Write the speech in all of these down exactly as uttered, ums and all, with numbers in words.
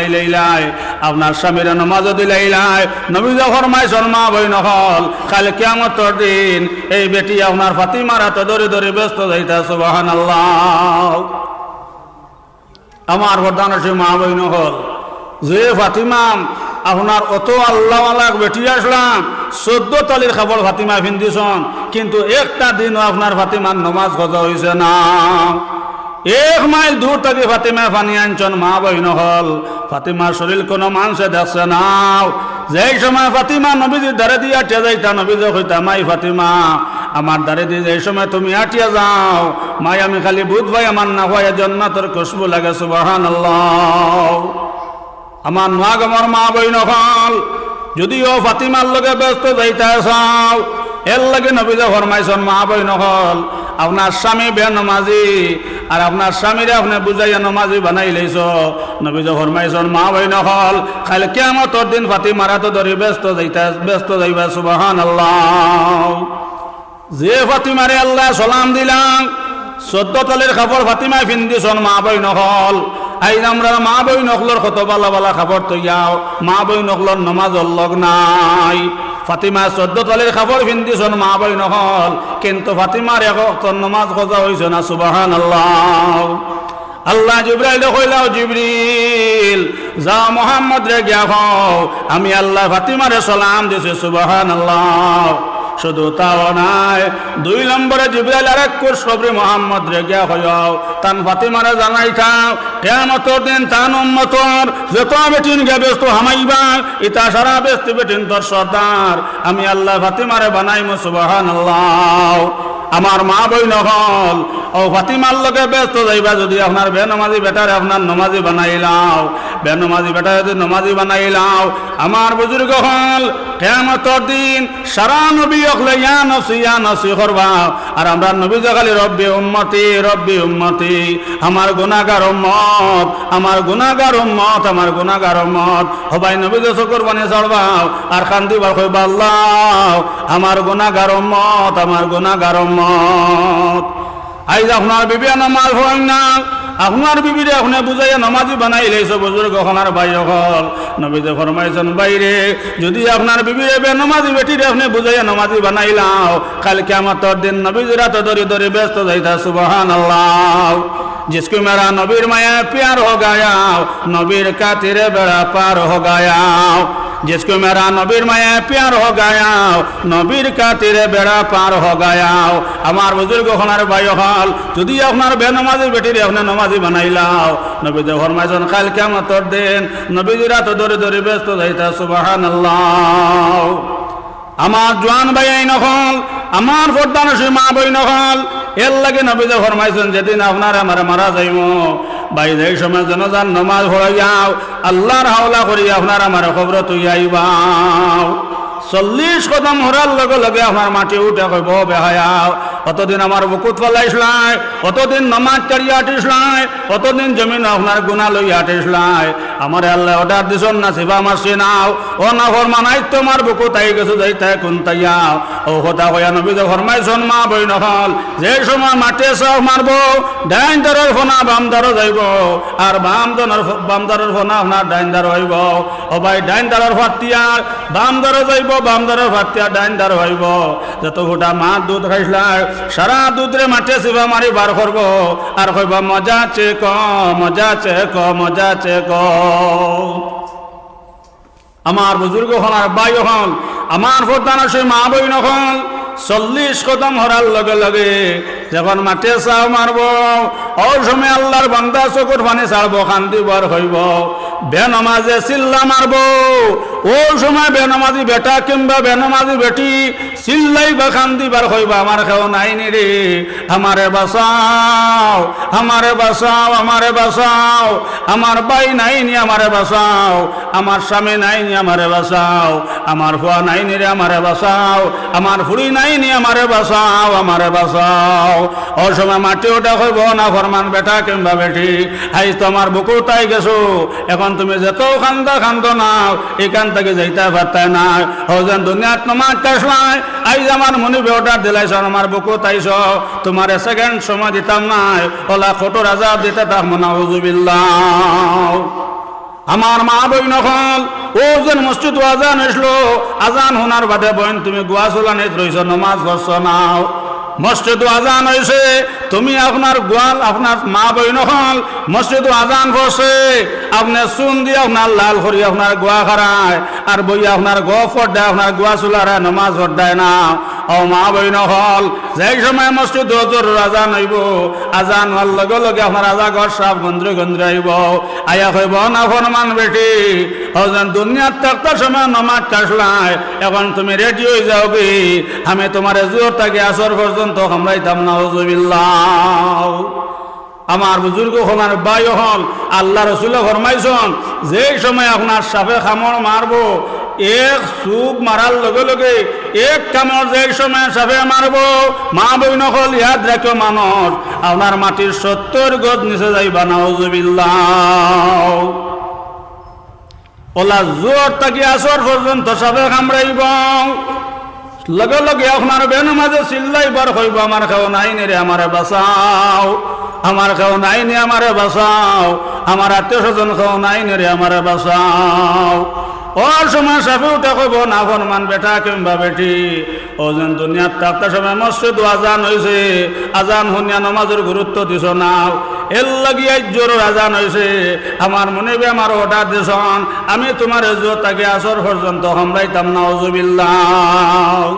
দিলাইলাই, আপনার স্বামীরে নমাজও দিলাইলাই। নবীজি ফরমাইছইন, মা বইন অকল, কাইল কিয়ামতর দিন এই বেটি আপনার ফাতিমার আতো ধরি ধরি বেহেস্তো যাইতা। সুবহানাল্লাহ। আমার পর্দানশীন মা বইন অকল, যে ফাতিমা আপনার অত আল্লাহওয়ালা এক বেটি আছলা, চৌদ্দ তলির কাপড় ফাতিমায় ফিন্দিছইন, কিন্তু একটা দিনও আপনার ফাতিমার নমাজ কাজা অইছে না। এক মাইল দূর থাকি ফাতিমায় পানি আনছইন, মা বইন অকল, ফাতিমার শরীল কুনু মানষে দেখছে না। যেই সময় ফাতিমা নবীজির দারেদি আটিয়া যাইতা, নবীজিয়ে কইতা, মাই ফাতিমা, আমার দারেদি যেই সময় তুমি আটিয়া যাও, মাই আমি খালি বুঝ পাই আমার নাকে জান্নাতর খুশবু লাগে। সুবহানাল্লাহ। আমার নোয়াগামর মা বইন অকল, যুদিও ফাতিমার লগে বেহেস্তো যাইতা চাও, এরলাগি নবীজি ফরমাইছইন, মা বইন অকল, আপনার স্বামী বেনমাজি, আর আপনার স্বামীরে আপনে বুঝাইয়া নমাজি বানাইলাইছো। নবীজি ফরমাইছইন, মা বইন অকল, কাইল কিয়ামতর দিন ফাতিমার আতো ধরি বেহেস্তো যাইতা, বেহেস্তো যাইবা। সুবহানাল্লাহ। যে ফাতিমারে আল্লায় সালাম দিলা, চৌদ্দ তলির কাপড় ফাতিমায় ফিন্দিছইন, মা বইন অকল। আইজ আমরার মা বইন অকলর কত ভালা ভালা কাপড় থইয়াও, মা বইন অকলর নমাজর লগ নাই। ফাতিমায় চৌদ্দ তলির কাপড় ফিন্দিছইন, মা বইন অকল, কিন্তু ফাতিমার এক ওয়াক্তর নমাজ কাজা অইছে না। সুবহানাল্লাহ। আল্লায় জিব্রাইলরে কইলা, ও জিব্রাইল, যাও মুহাম্মদরে গিয়া কও, আমি আল্লায় ফাতিমারে সালাম দিছি। সুবহানাল্লাহ। শুধু তাও নায়, দুই নম্বরে জিব্রাইল আরেক খুশখবরি মুহাম্মদরে গিয়া কইও, তান ফাতিমারে জানাইতা, কিয়ামতর দিন তান উম্মতর যত বেটিন গিয়া বেহেস্তো হামাইবা, ইতা সারা বেহেস্তি বেটিন্তর সর্দার আমি আল্লায় ফাতিমারে বানাইমু। সুবহানাল্লাহ। আমার মা বইন অকল, অউ ফাতিমার লগে বেহেস্তো যাইবা যুদি আপনার বেনমাজি বেটারে আপনার নমাজি বানাইলাও, বেনমাজি বেটারে যুদি নমাজি বানাইলাও, আমার বুজুর্গ অকল, কিয়ামতর দিন সারা নবী অকলে ইয়া নফসি, ইয়া নফসি করবা, আর আমরার নবীজি খালি রব্বি উম্মতি, রব্বি উম্মতি, আমার গুনাগার উম্মত, আমার গুনাগার উম্মত, আমার গুনাগার উম্মত। হবাই নবীজির চকুর পানি ছাড়বা, আর কান্দিবা আর কইবা, আল্লাহ, আমার গুনাগার উম্মত, আমার গুনাগার উম্মত। আইজ আপনার বিবিয়ে নমাজ পড়ইন না, আপনার বিবিরে আপনে বুঝাইয়া নমাজি বানাইলাইছো, বুজুর্গ অকল আর ভাই অকল। নবীজি ফরমাইছইন, ভাইরে, যুদি আপনার বিবিরে বেনমাজি বেটিরে আপনে বুঝাইয়া নমাজি বানাইলাও, কাইল কিয়ামতর দিন নবীজির আতো ধরি ধরি বেহেস্তো যাইতা। সুবহানাল্লাহ। जिसको मेरा नबीर माया प्यार हो गया, नबीर खातिर बेड़ा पार हो गया। जिसको मेरा नबीर माया प्यार हो गया, नबीर खातिर बेड़ा पार हो गया। আমার বুজুর্গ অকল আর ভাই অকল, যুদি আপনার বেনমাজি বেটিরে আপনে নমাজি বানাইলাও, নবীজি ফরমাইছইন, কাইল কিয়ামতর দিন নবীজির আতো ধরি ধরি বেহেস্তো যাইতা। সুবহানাল্লাহ। আমার জোয়ান ভাইয়াইন অকল, আমার পর্দানশীন মা বইন অকল, এরলাগি নবীজি ফরমাইছইন, যেদিন আপনার আমার মারা যাইমু, ভাই, যেই সময় জানাজার নমাজ পড়াইয়াও, আল্লাহর হাওলা করি আপনার আমার কবরো থইয়া আইবাও। চল্লিশ কদম হরার লগে লগে আপনার মাটি উঠে কইবো, বেহায়াও, অতদিন আমার বুকুত ফালাইছলায়, অতদিন নমাজ ছাড়িয়া আটিছলায়, অতদিন জমিনো আপনার গুনা লইয়া আটিছলায়, আমারে আল্লায় order দিছইন না, চিফা মারছি নাও। ও নাফরমান, আইজ তো আমার বুকুত আইগেছো, যাইতায় কুনতাইয়া? অউ কথা কইয়া নবীজি ফরমাইছইন, মা বইন অকল, যে সময় মাটিয়ে চাপ মারবো, ডাইন দারর ফনা বাম দারো যাইবো, আর বাম দারর ফ-, বাম দারর ফনা আপনার ডাইন দারো আইবো। ও ভাই, ডাইন দারর ফাত্তিয়া বাম দারো যাইবো, বাম দারর ফাত্তিয়া ডাইন দারো আইবো। যত ফুটা মার দুধ খাইছলায়, সারা দুধরে মাটিয়ে চিফা মারি বার করবো, আর কইবা, মজা চেকো, মজা চেকো, মজা চেকো। আমার বুজুর্গ অকল আর ভাই অকল, আমার পর্দানশীন মা বইন অকল, চল্লিশ কদম হরার লগে লগে যখন মাটিয়ে চাপ মারবো, অউ সময় আল্লাহর বান্দা চকুর পানি ছাড়বো, কান্দিবো আর কইবো, বেনমাজে চিল্লা মারবো। অউ সময় বেনমাজি বেটা কিংবা বেনমাজি বেটি চিল্লাইবা, কান্দিবা আর কইবা, আমার কেউ নাইনি রে, আমারে বাঁচাও, আমারে বাঁচাও, আমারে বাঁচাও, আমার ভাই নাইনি, আমারে বাঁচাও, আমার স্বামী নাইনি, আমারে বাঁচাও, আমার ফুয়া নাইনি রে, আমারে বাঁচাও, আমার ফুড়ি নাইনি, আমারে বাঁচাও, আমারে বাঁচাও। অউ সময় মাটিয়ে উঠে কইবো, নাফরমান বেটা কিংবা বেটি, আইজ তো আমার বুকুত আইগেছো, এখন তুমি যেতাউ কান্দা কান্দো না, ইখান থাকি যাইতায় পারতায় না। অউ যেন দুনিয়াত নমাজ ছাড়ছলায়, আইজ আমার মনিবে order দিলাইছইন, আমার বুকুত আইছো, তুমারে second সময় দিতাম নায়, অলা কঠোর আজাব দিতে থাকমু, নাউজুবিল্লাহ। আমার মা বইন অকল, অউ যেন মসজিদো আজান অইছিল, আজান হুনার বাদে বইন তুমি গুয়া চুলানিত রইছো, নমাজ পড়ছো নায়। মসজিদো আজান অইছে, তুমি আপনার গুয়াল, আপনার মা বইন অকল, মসজিদো আজান পড়ছে, আপনে চুন দি আপনার লাল করি আপনার গুয়া খারায়, আর বইয়া আপনার গফ পড়ে আপনার গুয়া চুলারায়, নমাজ পড়ে না। ও মা বইন অকল, যেই সময় মসজিদো জোহরর আজান অইবো, আজান অওয়ার লগে লগে আপনার আজাগর সাফ গন্দ্রে গন্দ্রে আইবো, আইয়া কইবো, "ও নাফরমান বেটি, অউ যেন দুনিয়াত থাকতার সময় নমাজ পড়ছলায়, অখন তুমি রেডি অই যাওগি, আমি তুমারে জোহর থাকি আসর পর্যন্ত কামড়াইতাম, নাউজুবিল্লাহ।" আমার বুজুর্গ অকল, আমার ভাই অকল, আল্লার রসুলে ফরমাইছইন, যেই সময় আপনার সাফে কামড় মারবো, এক চুব মারার লগে লগে, এক কামড় যেই সময় সাফে মারবো, মা বইন অকল ইয়াদ রাখিও মানুষ, আপনার মাটির সত্তর গজ নিচে যাইবা, নাউজুবিল্লাহ। অলা জোহর থাকি আসর পর্যন্ত সাফে কামড়াইবো। লগে লগে আপনার বেনমাজে চিল্লাইবো আর কইবো, "আমার কেউ নাই নি রে, আমারে বাঁচাও, আমার কেউ নাই নি, আমারে বাঁচাও, আমার আত্মীয় স্বজন কেউ নাই নি রে, আমারে বাঁচাও।" অউ সময় সাফে উঠা কইবো, "নাফরমান বেটা কিংবা বেটি, অউ যেন দুনিয়াত থাকতার সময় মসজিদো আজান অইছে, আজান হুনিয়া নমাজর গুরুত্ব দিছো না, এরলাগি আইজ জোহরর আজান অইছে, আমার মনিবে আমারে অর্ডার দিছইন, আমি তুমারে জোহর থাকি আসর পর্যন্ত কামড়াইতাম, নাউজুবিল্লাহ।"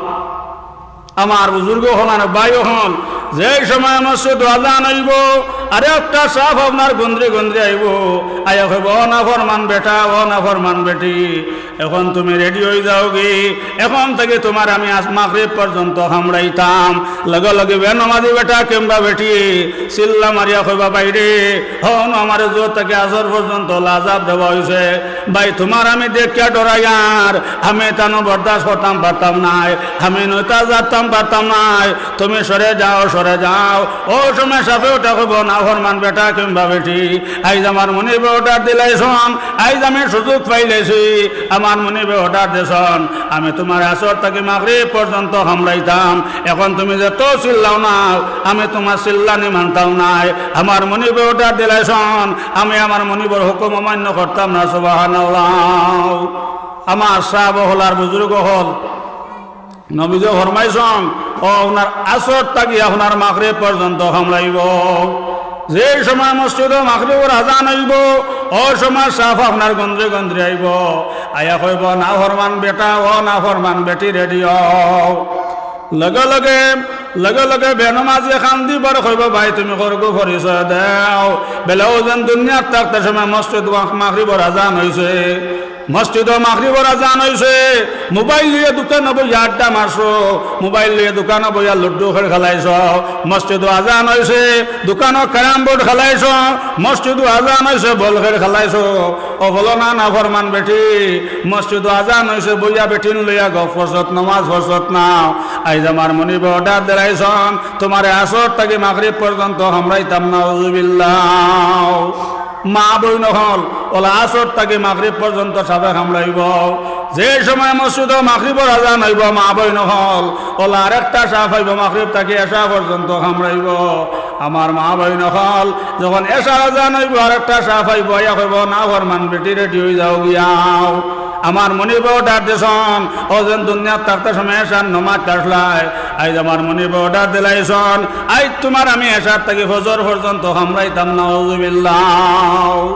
আমার বুজুর্গ অকল, আমার ভাই অকল, যেই সময় মসজিদো আজান অইবো, আরেকটা সাফ আপনার গন্দ্রে গন্দ্রে আইবো, আইয়া কইবো, "ও নাফরমান বেটা, ও নাফরমান বেটি, অখন তুমি রেডি অই যাওগি, অখন থাকি তুমারে আমি আজ মাগরিব পর্যন্ত কামড়াইতাম।" লগে লগে বেনমাজি বেটা কিংবা বেটি চিল্লা মারিয়া কইবা, "ভাইরে, অখন আমারে জোহর থাকি আসর পর্যন্ত আজাব দেওয়া অইছে। ভাই, তুমারে আমি দেখিয়া ডরাইয়ার, আমি ইতানো বরদাস্ত করতাম পারতাম নায়, আমি নইতা যাইতাম পারতাম নায়, তুমি সরে যাও, সরে যাও।" অউ সময় সাফে উঠা কইবো, "নাফরমান বেটা কিংবা বেটি, আইজ আমার মনিবে অর্ডার দিলাইছইন, আইজ আমি সুযোগ পাইলাইছি, আমার মনিবে অর্ডার দিছইন, আমি তুমারে আসর থাকি মাগরিব পর্যন্ত কামড়াইতাম, অখন তুমি যেতো চিল্লাও না, আমি তুমার চিল্লানি মানতাম নায়, আমার মনিবে অর্ডার দিলাইছইন, আমি আমার মনিবর হুকুম অমান্য করতাম না।" সুবহানাল্লাহ। আমার সাফ অকল আর বুজুর্গ অকল, নবীজি ফরমাইছইন, অউ আপনার আসর থাকি আপনার মাগরিব পর্যন্ত কামড়াইবো। যেই সময় মসজিদো মাগরিবর আজান অইবো, অউ সময় সাফ আপনার গন্দ্রে গন্দ্রে আইবো, আইয়া কইবো, "নাফরমান বেটা, ও নাফরমান বেটি, রেডি অও।" লগে লগে, লগে লগে বেনমাজিয়ে কান্দিবো আর কইবো, "ভাই, তুমি করগু পরিচয় দেও।" বেলে অউ যেন দুনিয়াত থাকতার সময় মসজিদো মাগরিবর আজান অইছে, মসজিদো মাগরিবর আজান অইছে, মোবাইল লইয়া দোকানো বইয়া আড্ডা মারছো, মোবাইল লইয়া দোকানো বইয়া লুডু খেল খেলাইছো, মসজিদো আজান অইছে, দোকানো ক্যারাম বোর্ড খেলাইছো, মসজিদো আজান অইছে, বল খেল খেলাইছো। ও বলো না, নাফরমান বেটি, মসজিদো আজান অইছে, বইয়া বেটিন লইয়া গফ করছত, নমাজ পড়ছত না। আইজ আমার মনিবে অর্ডার দিলাইছইন, তুমারে আসর থাকি মাগরিব পর্যন্ত কামড়াইতাম, নাউজুবিল্লাহ। মা বইন অকল, অলা আসর থাকি মাগরিব পর্যন্ত সাফে কামড়াইবো। যেই সময় মসজিদো মাগরিবর আজান অইবো, মা বইন অকল, অলা আরেকটা সাফ আইবো, মাগরিব থাকি এশা পর্যন্ত কামড়াইবো। আমার মা বইন অকল, যখন এশার আজান অইবো, আরেকটা সাফ আইবো, আইয়া কইবো, "নাফরমান বেটি, রেডি অই যাও গিয়াও।" আমার মনিবে অর্ডার দিছইন, অউ যেন দুনিয়াত থাকতার সময় এশার নমাজ পড়ছলায়, আইজ আমার মনিবে অর্ডার দিলাইছইন, আইজ তুমারে আমি এশার থাকি ফজর পর্যন্ত কামড়াইতাম, নাউজুবিল্লাহ।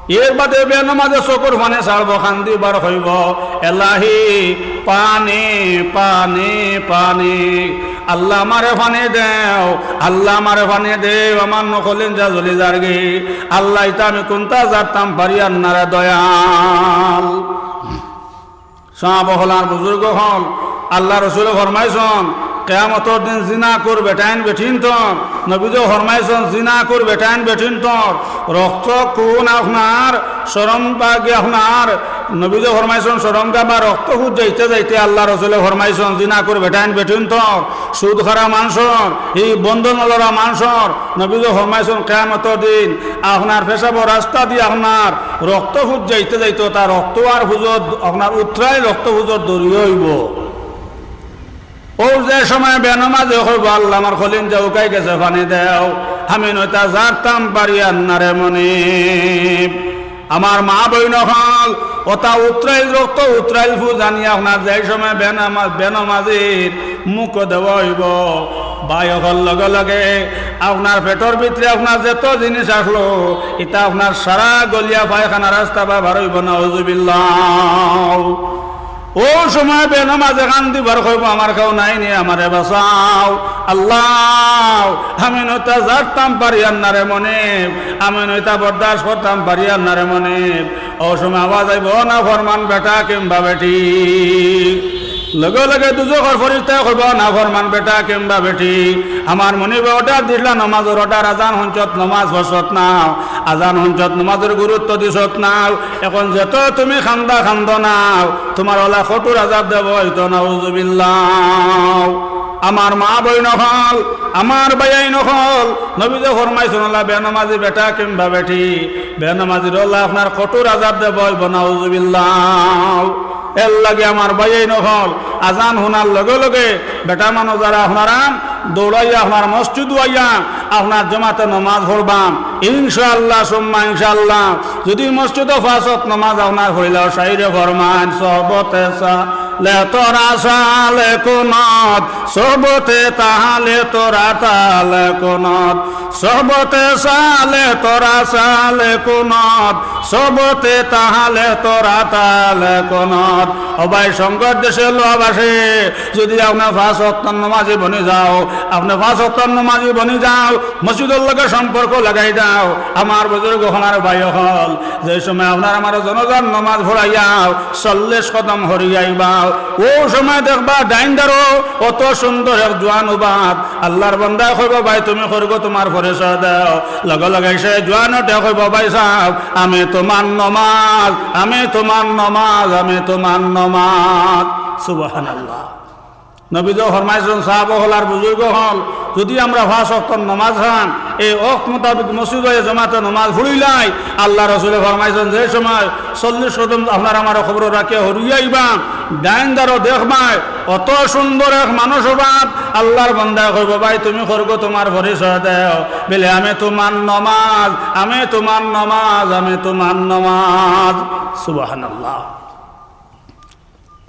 এর বাদে বেনমাজে চকুর পানি ছাড়বো, কান্দিবো আর কইবো, "এলাহি, পানি, পানি, পানি, আল্লাহ আমারে পানি দেও, আল্লাহ আমারে পানি দেও, আমার নু কলিজা জ্বলি যারগি, আল্লাহ ইতা আমি কুনতা ছাড়তাম পারিয়ার না রে দয়াল।" সাফ অকল আর বুজুর্গ অকল, আল্লার রসুলে ফরমাইছইন, কিয়ামতর দিন জিনাকুর বেটাইন বেটিন্তর, নবীজি ফরমাইছইন, জিনাকুর বেটাইন বেটিন্তর রক্ত খুন আপনার শরম পাগি আপনার, নবীজি ফরমাইছইন, শরম গাবা রক্ত খুঁজ যাইতে যাইতে আল্লার রসুলে ফরমাইছইন, জিনাকুর বেটাইন বেটিন্তর, সুদ খারা মানষর, ই বন্ধন লড়া মানষর, নবীজি ফরমাইছইন, কিয়ামতর দিন আপনার পেশাবর রাস্তা দি আপনার রক্ত খুঁজ যাইতে যাইতে তার রক্ত আর খুঁজর, আপনার উতরাই রক্ত খুঁজর দরিয়া অইবো। অউ যে সময় বেনমাজে কইবো, "আল্লাহ, আমার কলিজা হুকাই গেছে, পানি দেও, আমি নু ইতা ছাড়তাম পারিয়ার না রে মনিব।" আমার মা বইন অকল, অতা উতরাইল রক্ত, উতরাইল ফুজ আনিয়া আপনার যেই সময় বেনামা-, বেনমাজির মুখো দেওয়া অইবো, ভাই অকল, লগে লগে আপনার পেটর ভিতরে আপনার যত জিনিস আছলো, ইতা আপনার সারা গলিয়া পায়খানা রাস্তা বা বার অইবো, নাউজুবিল্লাহ। অউ সময় বেনমাজে কান্দিবার কইবো, "আমার কেউ নাই নি, আমারে বাঁচাও। আল্লাহ, আমি নু ইতা জারতাম পারিয়ার না রে মনিব, আমি নু ইতা বরদাস্ত করতাম পারিয়ার না রে মনিব।" অউ সময় আওয়াজ আইবো, "ও নাফরমান বেটা কিংবা বেটি।" লগে লগে দুজখর ফিরিস্তায় কইবো, "ও নাফরমান বেটা কিংবা বেটি, আমার মনিবে order দিছলা নমাজর order, আজান হুনছত নমাজ পড়ছত না, আজান হুনছত নমাজর গুরুত্ব দিছত না, অখন যত তুমি কান্দা কান্দো না, তুমার অলা কঠোর আজাব দেওয়া অইতো, নাউজুবিল্লাহ।" আমার মা বইন অকল, আমার ভাইয়াইন অকল, নবীজি ফরমাইছইন, অলা বেনমাজি বেটা কিংবা বেটি, বেনমাজির অলা আপনার কঠোর আজাব দেওয়া অইবো, নাউজুবিল্লাহ। এরলাগি আমার ভাইয়াইন অকল, আজান হুনার লগে লগে বেটা মানুষ যারা আপনারা দৌড়াইয়া আপনার মসজিদো আইয়া আপনার জমাতে নমাজ পড়বা, ইনশাআল্লাহ সুম্মা ইনশাআল্লাহ। যুদি মসজিদো পাঁচ ওয়াক্ত নমাজ আপনার পড়িলাও, শাইরে ফরমাইন, "সহবতে সালে তোরা সালে কুনত, সহবতে তাহলে তোরা তালে কুনত, সহবতে সালে তোরা সালে কুনত, সহবতে তাহলে তোরা তালে কুনত।" ও ভাই, সঙ্গর দেশে লোয়াবাসে, যুদি আপনে পাঁচ ওয়াক্ত নমাজি বনি যাও, আপনে পাঁচ ওয়াক্ত নমাজি বনি যাও, মসজিদর লগে সম্পর্ক লাগাই দাও। আমার বুজুর্গ অকল আর ভাই অকল, যে সময় আপনার আমার জনাজার নমাজ পড়াইয়াও, চল্লিশ কদম হরি আইবাও, অউ সময় দেখবা ডাইন দারো অত সুন্দর এক জোয়ান উবাত। আল্লার বান্দায় কইবো, "ভাই, তুমি করগো তুমার পরিচয় দেও।" লগে লগে সে জোয়ান উঠে কইবো, "ভাই সাব, আমি তুমার নমাজ, আমি তুমার নমাজ, আমি তুমার নমাজ।" সুবহানাল্লাহ। নবীজি ফরমাইছইন, সাহাবা অকল আর বুজুর্গ অকল, যুদি আমরা পাঁচ ওয়াক্ত নমাজ খান, এই ওয়াক্ত মোতাবেক মসজিদো জমাতে নমাজ পড়িলাই, আল্লার রসুলে ফরমাইছইন, যে সময় চল্লিশ কদম আপনার আমার কবরো রাখিয়া হরি আইবা, ডাইন দারো দেখবায়, অত সুন্দর এক মানুষ উবাত, আল্লার বান্দায় কইবো, "ভাই, তুমি করগো তুমার পরিচয় দেও।" বলে, "আমি তুমার নমাজ, আমি তুমার নমাজ, আমি তুমার নমাজ।" সুবহানাল্লাহ।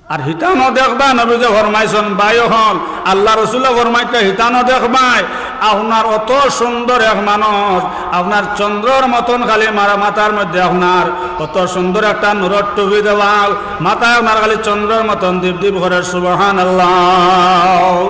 আর হিতানো দেখবা, নবীজি ফরমাইছইন, ভাই অকল, আল্লার রসুলে ফরমাইতা, হিতানো দেখবায়, আপনার অত সুন্দর এক মানুষ, আপনার চন্দ্রর মতন খালি মারা মাথার মধ্যে আপনার অত সুন্দর একটা নূরর টুপি দেওয়া, মাথায় আপনার খালি চন্দ্রর মতন দীপ দীপ করে, সুবহানাল্লাহ।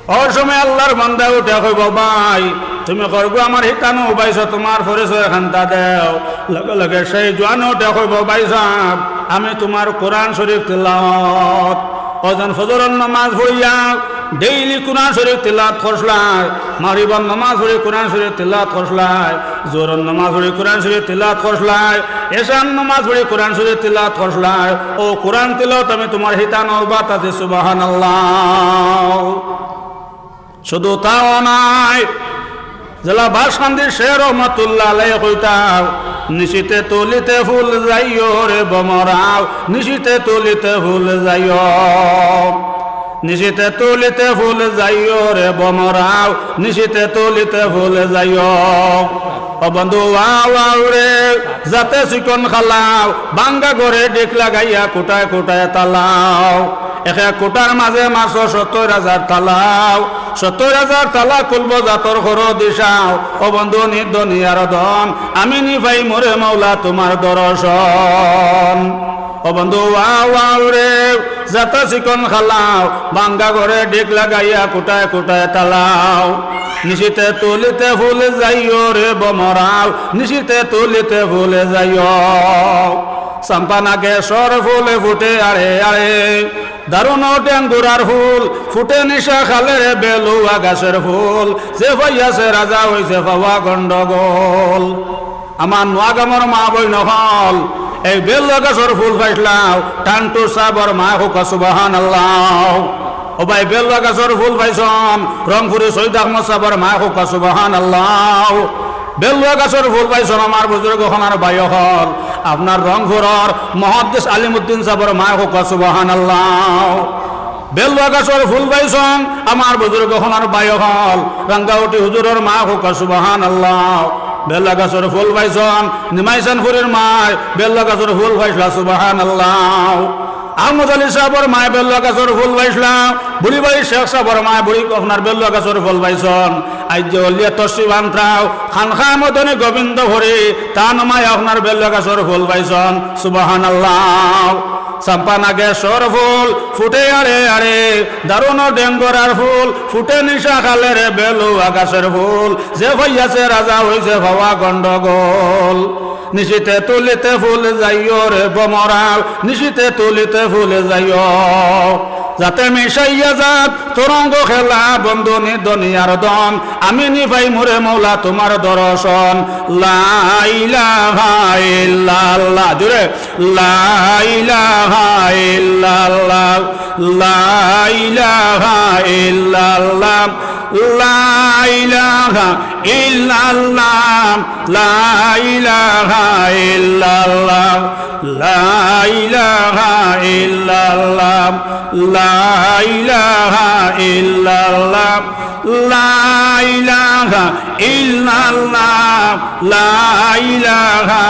অউ সময় আল্লার বান্দা উঠে কইবো, "ভাই, তুমি করগো আমার হিতানো উবাইছো, তুমার পরিচয় খান্তা দেও।" লগে লগে সেই জোয়ান উঠে কইবো, "ভাই সাব, আমি তুমার কোরআন শরীফ তিলাওয়াত।" অউ যেন ফজরর নমাজ পড়িয়া daily কোরআন শরীফ তিলাওয়াত করছলায়, মাগরিবর নমাজ পড়ি কোরআন শরীফ তিলাওয়াত করছলায়, জোহরর নমাজ পড়ি কোরআন শরীফ তিলাওয়াত করছলায়, এশার নমাজ পড়ি কোরআন শরীফ তিলাওয়াত করছলায়। অউ কোরআন তিলাওয়াত আমি তুমার হিতানো উবাত আছি, সুবহানাল্লাহ। শুধু তাও নায়, যেলা বাসকান্দির শেখ রহমতুল্লাহ আলাইহি কইতা, "নিশিতে তুলিতে ফুল যাইও রে বমরাও, নিশিতে তুলিতে ফুল যাইও।" নিশিতে তুলিতে ফুল যাইও রে বমরাও, নিশিতে তুলিতে ফুল যাইও। ও বন্ধু, আও আও রে, যাতে চিকন খালাও, ভাঙ্গা ঘরে ডিক লাগাইয়া কুটায় কুটায় তালাও। এক এক কুটার মাঝে মারছো সত্তর হাজার তালাও, সত্তর হাজার তালা খুলবো যাতর করো দিশাও। ও বন্ধু, নি ধনী আর ধন, আমি নি পাইমু রে মৌলা তুমার দরশন। ও বন্ধু, আও আও রে, যাতে চিকন খালাও, ভাঙ্গা ঘরে ডিক লাগাইয়া কুটায় কুটায় তালাও। নিশিতে তুলিতে ফুল যাইও রে বমরাও, নিশিতে তুলিতে ফুল যাইও। চাম্পানা গেছর ফুল ফুটে আড়ে আড়ে, দারুণ টেঙ্গুরার ফুল ফুটে নিশা খালের বেলুয়া গাছর ফুল। যে পাইয়াছে রাজা অইছে পাওয়া গন্ডগোল। আমার নোয়াগামর মা বইন অকল, এই বেলুয়া গাছর ফুল পাইছলাও, টান্টু সাবর মায় কউক্কা সুবহানাল্লাহ। ও ভাই, বেলুয়া গাছর ফুল পাইছন, রংপুরি সৈয়দ আহমদ সাবর মায় কউক্কা সুবহানাল্লাহ। বেলুয়া গাছর ফুল পাইছন, আমার বুজুর্গ অকল আর ভাই অকল, আপনার রংপুরর মুহাদ্দিস আলিমউদ্দিন সাবর মায় কউক্কা সুবহানাল্লাহ। বেলুয়া গাছর ফুল পাইছন, আমার বুজুর্গ অকল আর ভাই অকল, রাঙ্গাউটি হুজুরর মায় কউক্কা সুবহানাল্লাহ। বেল্লা গাছর ফুল পাইছন, নিমাইছানপুরীর মায় বেল্লা গাছর ফুল পাইছলা, সুবহানাল্লাহ। আহমদ আলী সাবর মায় বেল্লা গাছর ফুল পাইছলা, বুড়িবাড়ি শেখ সাবর মায় বুড়ি আপনার বেল্লা গাছর ফুল পাইছন। আইজ যে অলিয়ে তশরিফ আনত্রাও, খানকায় মদনী গোবিন্দপুরী, তান মায় আপনার বেল্লা গাছর ফুল পাইছন, সুবহানাল্লাহ। চাম্পা নাগেশ্বর ফুল ফুটে আড়ে আড়ে, দারুণ ডেঙ্গরার ফুল ফুটে নিশা খালের বেলুয়া গাছর ফুল, যে পাইয়াছে রাজা অইছে পাওয়া গন্ডগোল। নিশিতে তুলিতে ফুল যাইও রে বমরাও, নিশিতে তুলিতে ফুল যাইও। যাতে মিশাইয়া যাক তরঙ্গ খেলা বন্ধু নি দুনিয়ার ধন, আমি নি পাইমু রে মৌলা তোমার দর্শন। লা ইলাহা ইল্লাল্লাহ, জোরে। লা ইলাহা ইল্লাল্লাহ, লা ইলাহা ইল্লাল্লাহ, লা ইলাহা ইল্লাল্লাহ, লা ইলাহা ইল্লাল্লাহ, লা ইলাহা ইল্লাল্লাহ, লা ইলাহা ইল্লাল্লাহ, লা ইলাহা ইল্লাল্লাহ, লা ইলাহা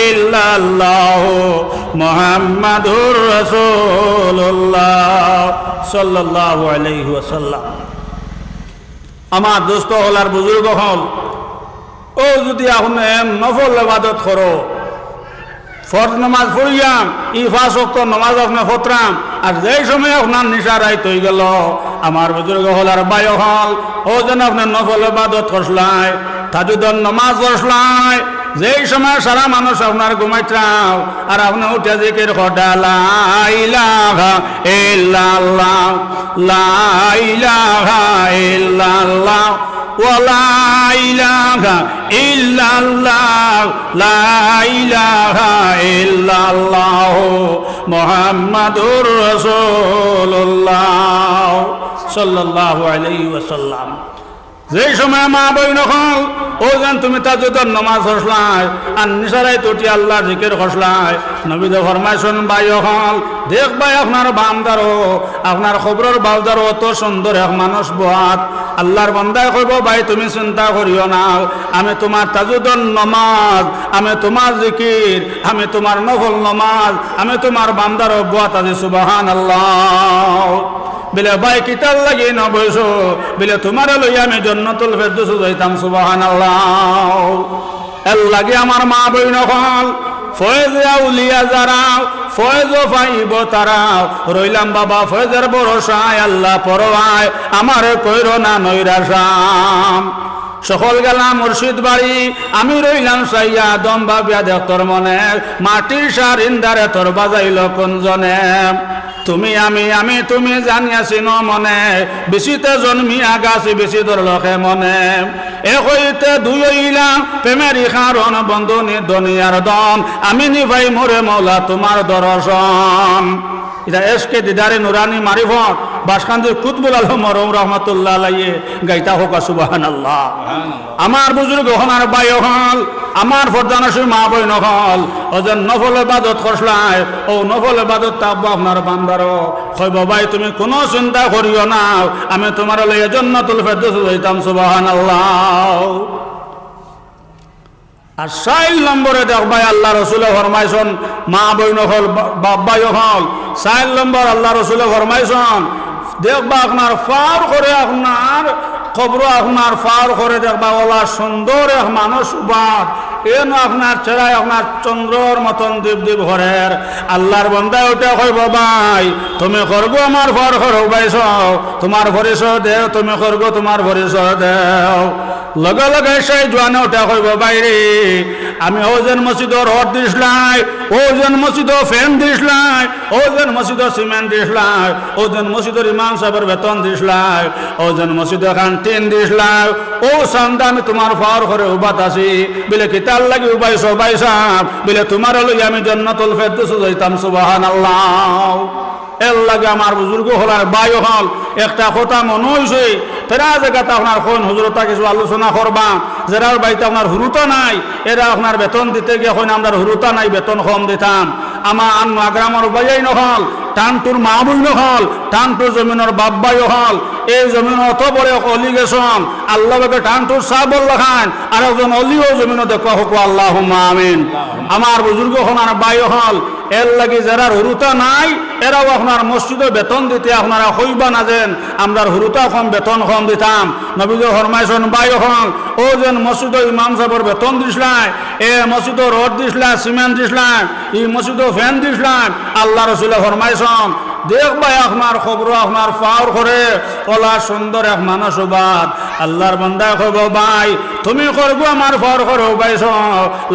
ইল্লাল্লাহ, মুহাম্মাদুর রাসূলুল্লাহ সাল্লাল্লাহু আলাইহি ওয়াসাল্লাম। আমার দোস্ত অকল আর বুজুর্গ অকল, অউ যুদি আপনে নফল ইবাদত করো, ফরজ নমাজ পড়িয়াম, ই পাঁচ ওয়াক্ত নমাজ আপনে পড়রাম, আর যেই সময় আপনার নিশা রাইত অইগেলো, আমার বুজুর্গ অকল আর ভাই অকল, অউ যেন আপনে নফল ইবাদত করছলায়, তাহাজ্জুদর নমাজ পড়ছলায়, যেই সময় সারা মানুষ আপনার ঘুমাইত্রাও, আর আপনে উঠিয়া জিকির কররা, লা ইলাহা ইল্লাল্লাহ, লা ইলাহা ইল্লাল্লাহ, ওয়া লা ইলাহা ইল্লাল্লাহ, লা ইলাহা ইল্লাল্লাহ, মুহাম্মাদুর রাসূলুল্লাহ সাল্লাল্লাহু আলাইহি ওয়াসাল্লাম। যেই সময় মা বইন অকল, অউ যেন তুমি তাহাজ্জুদর নমাজ পড়ছলায়, আর নিশা রাইত উঠি আল্লাহর জিকির করছলায়, নবীয়ে ফরমাইছন, ভাই অকল, দেখবায় আপনার বামদারো, আপনার কবরর বামদারো অত সুন্দর এক মানুষ বওয়াত। আল্লাহর বান্দায় কইবো, ভাই তুমি চিন্তা করিও না, আমি তোমার তাহাজ্জুদর নমাজ, আমি তোমার জিকির, আমি তোমার নফল নমাজ, আমি তোমার বামদারো বওয়াত আছি, সুবহানাল্লাহ। বিলে, ভাই, কিতার লাগি নবইছো? বিলে, তুমারে লইয়া আমি জন্নতুল ফেরদৌসো যাইতাম, সুবহানাল্লাহ। এর লাগি আমার মা বইন অকল, ফয়েজে আউলিয়া যারা, ফয়েজও পাইবো তারা। রইলাম বাবা ফয়েজর ভরসায়, আল্লাহ পরোয়ায়, আমারে কইরো না নৈরাশা। সকল গেলাম মুর্শিদ বাড়ি, আমি রইলাম চাইয়া, দম ভাবিয়া দেখ তোর মনে, মাটির সারিন্দারে তোর বাজাইল কোন জনে। তুমি আমি, আমি তুমি জানিয়া চিনো মনে, বিচিতে জন্মিয়া গাছি বিচি ধরল কে মনে। এক হইতে দুই হইলাম প্রেমেরই কারণ, বন্ধু নি দুনিয়ার ধন, আমি নি পাইমু রে মৌলা তোমার দর্শন। ইটা এসকে দিদারে নুরানি মারিফত, বাসকান্দির কুতবুল আলম মরহুম রহমতুল্লাহ আলাইহি গাইতা, কউক্কা সুবহানাল্লাহ। আমার বুজুর্গ অকল আর ভাই অকল, আমার পর্দানশীন মা বইন অকল, অউ যেন নফল ইবাদত করছলায়, অউ নফল ইবাদত থাকবো আপনার বান্দারো। কইবো, ভাই, তুমি কুনু চিন্তা করিও না, আমি তুমারে লইয়া জন্নতুল ফেরদৌসো যাইতাম, সুবহানাল্লাহ। আর চাইর নম্বরে দেখবায় আল্লাহ রসুলে ফরমাইছন, মা বইন অকল, বা-, বাপ ভাই অকল, চাইর নম্বর আল্লাহ রসুলে ফরমাইছন, দেখবা আপনার পাওর করে, আপনার কবরো আপনার পাওর করে দেখবা, অলা সুন্দর এক মানুষ উবাত, এন আপনার চেহারায় আপনার চন্দ্রর মতন দীপ দীপ করের। আল্লাহর বান্দায় উঠে কইবো, ভাই, তুমি করগো আমার পাওর করে উবাইছো, তুমার পরিচয় দেও, তুমি করগো তুমার পরিচয় দেও। লগে লগে সেই জোয়ানে উঠে কইবো, ভাইরে, আমি অউ যেন মসজিদো রড দিছলায়, অউ যেন মসজিদো ফ্যান দিছলায়, অউ যেন মসজিদো সিমেন্ট দিছলায়, অউ যেন মসজিদর ইমাম সাবর বেতন দিছলায়, অউ যেন মসজিদো খান টিন দিছলায়, অউ চান্দা আমি তুমার পাওর করে উবাত আছি। বিলে কিতার লাগি উবাইছো ভাইসাব? বিলে তুমারে লইয়া আমি জন্নতুল ফেরদৌসো যাইতাম। সুবহানাল্লাহ। এর লাগি আমার বুজুর্গ অকল আর ভাই অকল, একটা কথা মনো অইছে, প্রায় জাগাত আপনার কইন হুজুরতা কিছু আলোচনা করবা, যেরার বাড়িত আপনার হুরুতা নাই, এরা আপনার বেতন দিতে গিয়া কইন, আমরার হুরুতা নাই, বেতন কম দিতাম। আমার আন মাগ্রামর ভাইয়াইন অকল, টানটুর মা বইন অকল, টানটুর জমিনর বাপ ভাই অকল, এই জমিনো অত বড় এক অলি গেছইন, আল্লাহ পাকে টানটুর সাবর লাখান আর একজন অলিও জমিনো দেখবা, কউক্কা আল্লাহুম্মা আমিন। আমার বুজুর্গ অকল আর ভাই অকল, এরলাগি যেরার হুরুতা নাই, এরাও আপনার মসজিদো বেতন দিতে আপনারা কইবা না যেন আমরার হুরুতা কম, বেতন কম দিতাম। নবীজি ফরমাইছইন, ভাই অকল, অউ যেন মসজিদো ইমাম সাবর বেতন দিছলায়, এ মসজিদো রড দিছলায়, সিমেন্ট দিছলায়, ই মসজিদো ফ্যান দিছলায়, আল্লার রসুলে ফরমাইছইন, দেখবায় আপনার কবরো আপনার পাওর করে অলা সুন্দর এক মানুষ উবাত। আল্লার বান্দায় কইবো, ভাই, তুমি করগু আমার পাওর করে উবাইছো।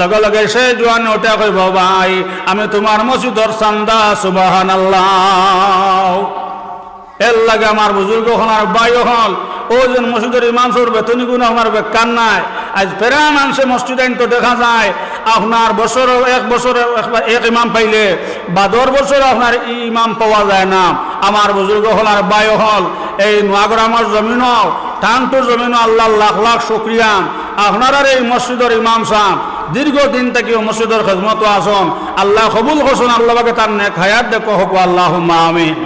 লগে লগে সে জোয়ান উঠে কইবো, ভাই, আমি তুমার মসজিদর চান্দা, সুবহানাল্লাহ। এরলাগি আমার বুজুর্গ অকল আর ভাই অকল, অউ যেন মসজিদর ইমাম সাবর বেতনিগুন আপনার বেকার নাই। আইজ প্রায় মানষে মসজিদ আইন তো দেখা যায়, আপনার বছরো এক বছরো একবার এক ইমাম পাইলে বাদর বছর আপনার ই ইমাম পাওয়া যায় না। আমার বুজুর্গ অকল আর ভাই অকল, এই নোয়াগ্রামর জমিনো, টানটুর জমিনো আল্লার লাখ লাখ শুকরিয়া। আপনারার এই মসজিদর ইমাম সাব দীর্ঘ দিন থাকিও মসজিদর খেজমতো আছইন, আল্লায় কবুল করছইন, আল্লাহ পাকে তান নেক হায়াত দেখো, কউক্কা আল্লাহুম্মা আমিন।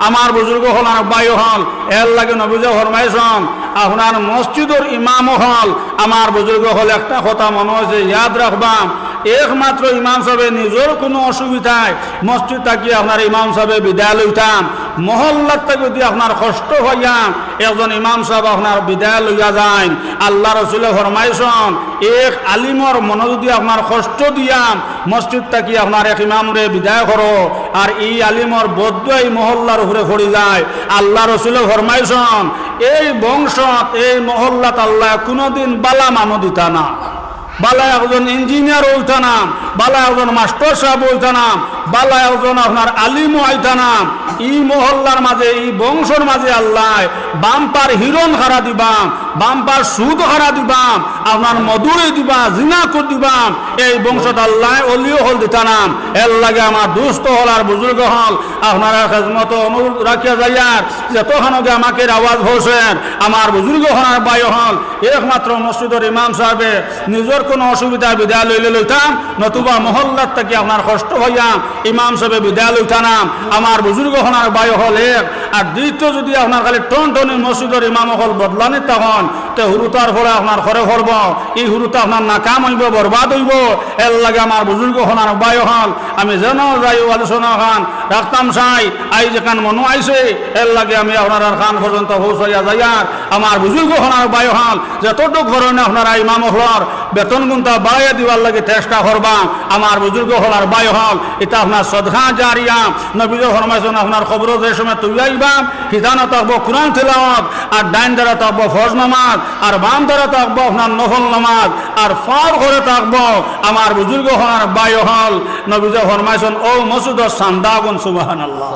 আমার বুজুর্গ অকল আর ভাই অকল, এরলাগি নবীজি ফরমাইছইন, আপনার মসজিদর ইমাম অকল, আমার বুজুর্গ অকল, একটা কথা মনো আছে, ইয়াদ রাখবা, একমাত্র ইমাম সাবে নিজর কুনু অসুবিধায় মসজিদ থাকি আপনার ইমাম সাবে বিদায় লইতা, মহল্লাত থাকি যদি আপনার কষ্ট পাইয়া একজন ইমাম সাব আপনার বিদায় লইয়া যাইন, আল্লার রসুলে ফরমাইছইন, এক আলিমর মনো যদি আপনার কষ্ট দিয়া মসজিদ থাকি আপনার এক ইমামরে বিদায় করো, আর ই আলিমর বদদোয়া ই মহল্লার উপরে পড়ি যায়, আল্লার রসুলে ফরমাইছইন, এই বংশত, এই মহল্লাত আল্লায় কুনুদিন বালা মানুষ দিতা না। বালা একজন ইঞ্জিনিয়ার অইতা না, বালা একজন মাস্টর সাব অইতা না, বালা একজন আপনার আলিমও আইতা না। ই মহল্লার মাঝে, ই বংশর মাঝে আল্লায় বাম্পার হিরন খারা দিবা, বাম্পার সুদ খারা দিবা, আপনার মধুরে দিবা, জিনা কর দিবা, এই বংশত আল্লায় অলি অকল দিতা না। এরলাগি আমার দুস্ত অকল আর বুজুর্গ অকল, আপনারার খেজমতো অনুরোধ রাখিয়া যাইয়ার, যতখানো গিয়া আমাকে আওয়াজ পৌঁছের, আমার বুজুর্গ অকল আর ভাই অকল, একমাত্র মসজিদর ইমাম সাবে নিজর কুনু অসুবিধা বিদায় লইলে লইতা, নতুবা মহল্লাত থাকি আপনার কষ্ট পাইয়া ইমাম সাবে বিদায় লইতা না। আমার বুজুর্গ অকল আর ভাই অকল এক, আর দ্বিতীয় যদি আপনার খালি টনটনি মসজিদর ইমাম অকল বদলানিত থাকইন, তে হুরুতার ফলে আপনার খরে পড়বো, ই হুরুতা আপনার নাকাম অইবো, বরবাদ অইবো। এরলাগি আমার বুজুর্গ অকল আর ভাই অকল, আমি যেন যাই অউ আলোচনা খান রাখতাম চাই, আইজ যেখান মনো আইছে, এরলাগি আমি আপনারার কান পর্যন্ত পৌঁছাইয়া যাইয়ার। আমার বুজুর্গ অকল আর ভাই অকল, যতটুক পারইন আপনারা ইমাম অকলর বেতনগুনতা বাড়াইয়া দিবার লাগি চেষ্টা করবা। আমার বুজুর্গ অকল আর ভাই অকল, ইটা আপনার সদকা জারিয়া, নবীজি ফরমাইছইন, আপনার কবরো যে সময় তুই আইবা, হিতানো থাকবো কোরআন তিলাওয়াত, আর ডাইন দ্বারা থাকবো ফরজ নামাজ, আর বাম দ্বারা থাকবো আপনার নফল নামাজ, আর পাওর করে থাকবো আমার বুজুর্গ অকল আর ভাই অকল, নবীজি ফরমাইছইন, অউ মসজিদর চান্দাগুন, সুবহানাল্লাহ।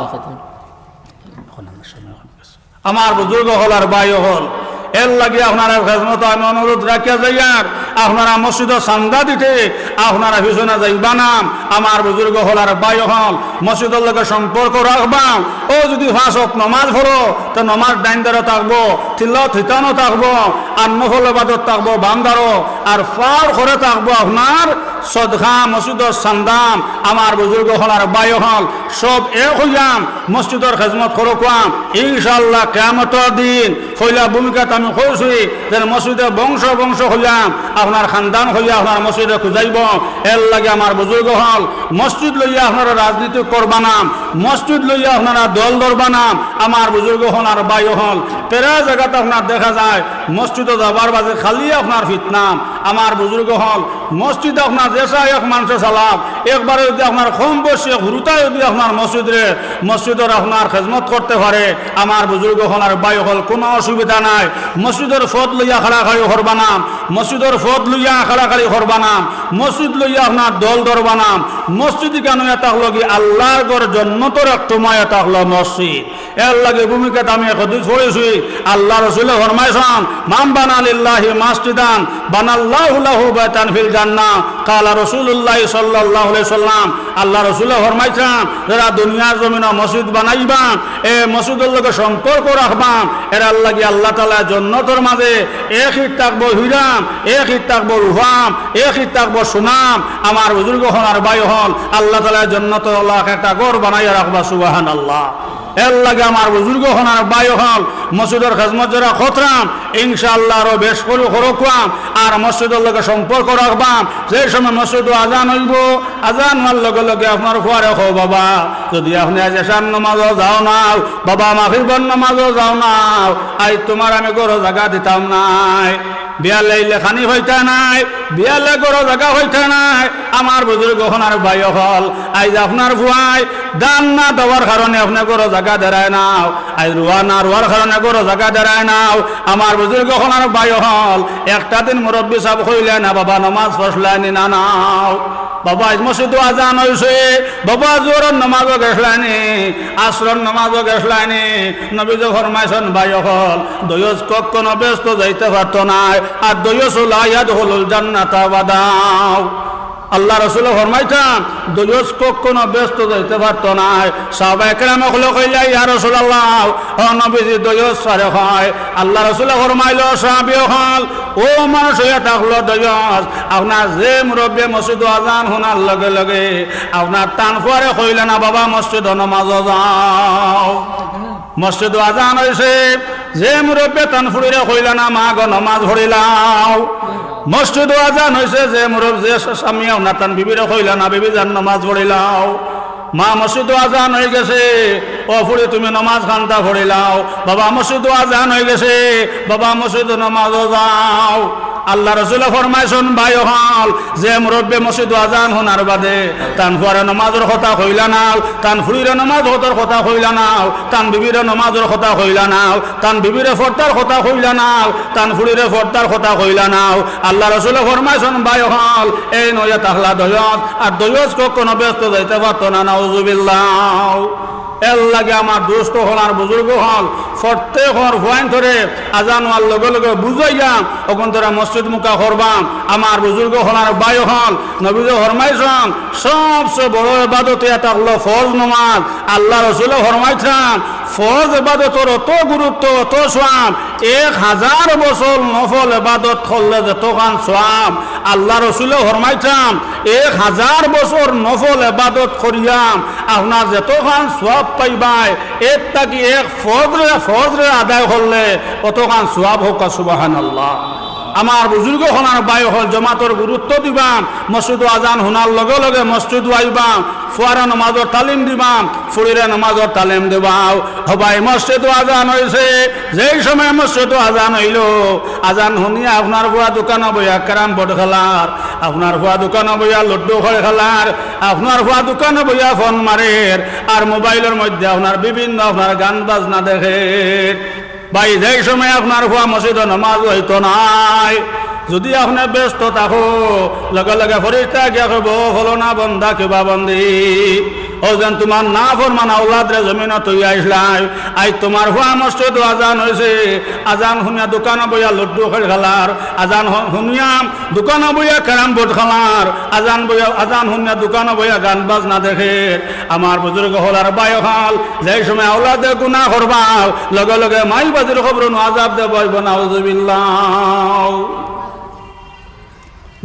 আমার বুজুর্গ অকল আর ভাই অকল, এরলাগি আপনারার খেজমতো আমি অনুরোধ রাখিয়া যাইয়ার, আপনারা মসজিদো চান্দা দিতে আপনারা পিছনে যাইবা না। আমার বুজুর্গ অকল আর ভাই অকল, মসজিদর লগে সম্পর্ক রাখবা। অউ যদি পাঁচ ওয়াক্ত নমাজ পড়ো, তে নমাজ ডাইন দ্বারো থাকবো, তিলাওয়াত হিতানো থাকবো, আর নফল ইবাদত থাকবো বাম দ্বারো, আর পাওর করে থাকবো আপনার সদকা, মসজিদর চান্দা। আমার বুজুর্গ অকল আর ভাই অকল, সব এক অইয়া মসজিদর খেজমত করউক্কা। ইনশাআল্লাহ কিয়ামতর দিন পয়লা ভূমিকাত আমি কইছি যে মসজিদে বংশ বংশ অইয়া, আপনার খানদান অইয়া আপনার মসজিদে খুজাইবো। এরলাগি আমার বুজুর্গ অকল, মসজিদ লইয়া আপনারা রাজনীতি করবা না, মসজিদ লইয়া আপনারা দল ধরবা না। আমার বুজুর্গ অকল আর ভাই অকল, প্রায় জাগাত আপনার দেখা যায় মসজিদো যাবার বাদে খালি আপনার ফিতনা। আমার বুজুর্গ অকল, মসজিদ আপনার যেছা এক মানষে চালাক, একবারে যদি আপনার কম বয়সী হুরুতায় যদি আপনার মসজিদরে, মসজিদর আপনার খেজমত করতে পারে, আমার বুজুর্গ অকল আর ভাই অকল, কুনু অসুবিধা নাই। মসজিদর পদ লইয়া কাড়াকাড়ি করবা না, মসজিদর পদ লইয়া কাড়াকাড়ি করবা না, মসজিদ লইয়া আপনার দল ধরবা না। মসজিদ কেনে অইয়া থাকলো কি? আল্লার ঘর জন্নতর এক টুমা অইয়া থাকলো মসজিদ। এরলাগি ভূমিকাত আমি এক হাদিস পড়ছি, আল্লার রসুলে ফরমাইছইন, "মান বানা লিল্লাহি মাসজিদান বানাল্লাহু লাহু বাইতান ফিল জান্নাহ।" ক্বালা রাসূলুল্লাহ সাল্লাল্লাহু আলাইহি ওয়াসাল্লাম, আল্লার রসুলে ফরমাইছইন, যেরা দুনিয়ার জমিনো মসজিদ বানাইবা, এ মসজিদর লগে সম্পর্ক রাখবা, এরার লাগি আল্লাহ তাআলায় জন্নতর মাঝে এক ইট থাকবো হীরা, এক ইট থাকবো রূপা, এক ইট থাকবো সোনা। আমার বুজুর্গ অকল আর ভাই অকল, আল্লাহ তাআলায় জন্নতো আল্লাহ একটা ঘর বানাইয়া রাখবা, সুবহানাল্লাহ। এর লাগি আমার বুজুর্গ অকল আর ভাই অকল, মসজিদর খেজমত যারা কররাম, ইনশাআল্লাহ আরো বেশ করি করউক্কা, আর মসজিদর লগে সম্পর্ক রাখবা। যে সময় মসজিদো আজান অইবো, আজান অওয়ার লগে লগে আপনার ফুয়ারে কও, "বাবা, যুদি আপনে আইজ এশার নমাজো যাও নাও, বাবা, মাগরিবর নমাজো যাও নাও, আইজ তুমার আমি ঘরো জাগা দিতাম নায়।" বিয়ালে ইলে খানি পাইতা নায়, বিয়ালে ঘরো জাগা পাইতা নায়। আমার বুজুর্গ অকল আর ভাই অকল, আইজ আপনার ফুয়ায় ধান না দেওয়ার কারণে আপনে ঘরো জাগা দেরায় নাও, আইজ রুয়া না রুয়ার কারণে ঘরো জাগা দেরায় নাও। আমার বুজুর্গ অকল আর ভাই অকল, একটা দিন মুরব্বি সাব কইলা না, "বাবা, নমাজ পড়ছলায় নি না নাও?" "বাবা, আইজ মসজিদো আজান অইছে।" "বাবা, জোহরর নমাজো গেছলায় নি? আসরর নমাজো গেছলায় নি?" নবীজি ফরমাইছইন, ভাই অকল, দৈয়ুস কখনো বেহেস্তো যাইতা পারতো নায়, আর দৈয়ুস লা ইয়াদখুলুল জান্নাতা আবাদা। আল্লার রসুলে ফরমাইতা, দৈয়ুস কখনো বেহেস্তো যাইতা পারতো নায়। সাহাবায়ে কেরাম অকলে কইলা, "ইয়া রাসুলাল্লাহ, ও নবীজি, দৈয়ুস কারে কয়?" আল্লার রসুলে ফরমাইলা, সাহাবি অকল, অউ মানুষ অইয়া থাকলো দৈয়ুস, আপনার যে মুরব্বিয়ে মসজিদো আজান হুনার লগে লগে আপনার তান ফুয়ারে কইলা না, "বাবা, মসজিদো নমাজো যাও।" মসজিদো আজান অইছে, যে মুরব্বিয়ে তান ফুড়িরে কইলা না, "মা গো, নমাজ পড়িলাও।" মসজিদো আজান অইছে, যে মুরব্বি, যে স্বামী আপনার তান বিবিরে কইলা না, "বিবি যান, নমাজ পড়িলাও।" মা, মসজিদো আজান অইগেছে, ও ফুড়ি, তুমি নমাজ খান্তা পড়িলাও। বাবা, মসজিদো আজান অইগেছে, বাবা, মসজিদো নমাজো যাও। আল্লার রসুলে ফরমাইছইন, ভাই অকল, যে মুরব্বিয়ে মসজিদো আজান হুনার বাদে তান ফুয়ারে নমাজর কথা কইলা নাও, তান ফুড়িরে নমাজ অতার কথা কইলা নাও, তান বিবিরে নমাজর কথা কইলা নাও, তান বিবিরে পর্দার কথা কইলা নাও, তান ফুড়িরে পর্দার কথা কইলা নাও। আল্লার রসুলে ফরমাইছইন, ভাই অকল, এইন অইয়া থাকলা দৈয়ুস, আর দৈয়ুস কখনো বেহেস্তো যাইতা পারতো না, নাউজুবিল্লাহ। এর লাগি আমার দোস্ত অকল আর বুজুর্গ অকল, প্রত্যেকর ফুয়াইন্তরে আজান অওয়ার লগে লগে বুঝাইয়া অগুইন্তরে মসজিদ মুখা করবা। আমার বুজুর্গ অকল আর ভাই অকল, নবীজি ফরমাইছইন, সবচে বড় ইবাদত অইয়া থাকলো ফরজ নমাজ। আল্লার রসুলে ফরমাইছইন, ফরজ ইবাদতর অত গুরুত্ব, অত সওয়াব, এক হাজার বছর নফল ইবাদত করলে যেতখান সওয়াব, আল্লার রসুলে ফরমাইছইন, এক হাজার বছর নফল ইবাদত করিয়া আপনার যেতখান সওয়াব পাইবায়, এর থাকি এক ফরজরে, ফরজরে আদায় করলে অতখান সওয়াব। কউক্কা সুবহানাল্লাহ। আমার বুজুর্গ অকল আর ভাই অকল, জমাতর গুরুত্ব দিবা, মসজিদো আজান হুনার লগে লগে মসজিদো আইবা, ফুয়ারে নমাজর তালিম দিবা, ফুড়িরে নমাজর তালিম দিবা। ও ভাই, মসজিদো আজান অইছে, যেই সময় মসজিদো আজান অইলো, আজান হুনিয়া আপনার ফুয়া দোকানো বইয়া ক্যারাম বোর্ড খেলার, আপনার ফুয়া দোকানো বইয়া লুডু খেলার, আপনার ফুয়া দোকানো বইয়া ফোন মারের, আর মোবাইলর মধ্যে আপনার বিভিন্ন আপনার গান বাজনা দেখের। ভাই, যেই সময় আপনার ফুয়া মসজিদো নমাজ অইতো নায়, যুদি আপনে বেহেস্তো থাকো, লগে লগে ফিরিস্তায় গিয়া কইবো, "ও ফলনা বন্দা কিবা বন্দি, অউ যেন তুমার নাফরমান আওলাদরে জমিনো থইয়া আইছলায়, আইজ তুমার ফুয়া মসজিদো আজান অইছে, আজান হুনিয়া দোকানো বইয়া লুডু খেলার, আজান হ-, হুনিয়া দোকানো বইয়া ক্যারাম বোর্ড খেলার, আজান বইয়া, আজান হুনিয়া দোকানো বইয়া গান বাজনা দেখের।" আমার বুজুর্গ অকল আর ভাই অকল, যেই সময় আওলাদে গুনা করবা, লগে লগে মাই বাজির কবরো নু আজাব দেওয়া অইবো, নাউজুবিল্লাহ।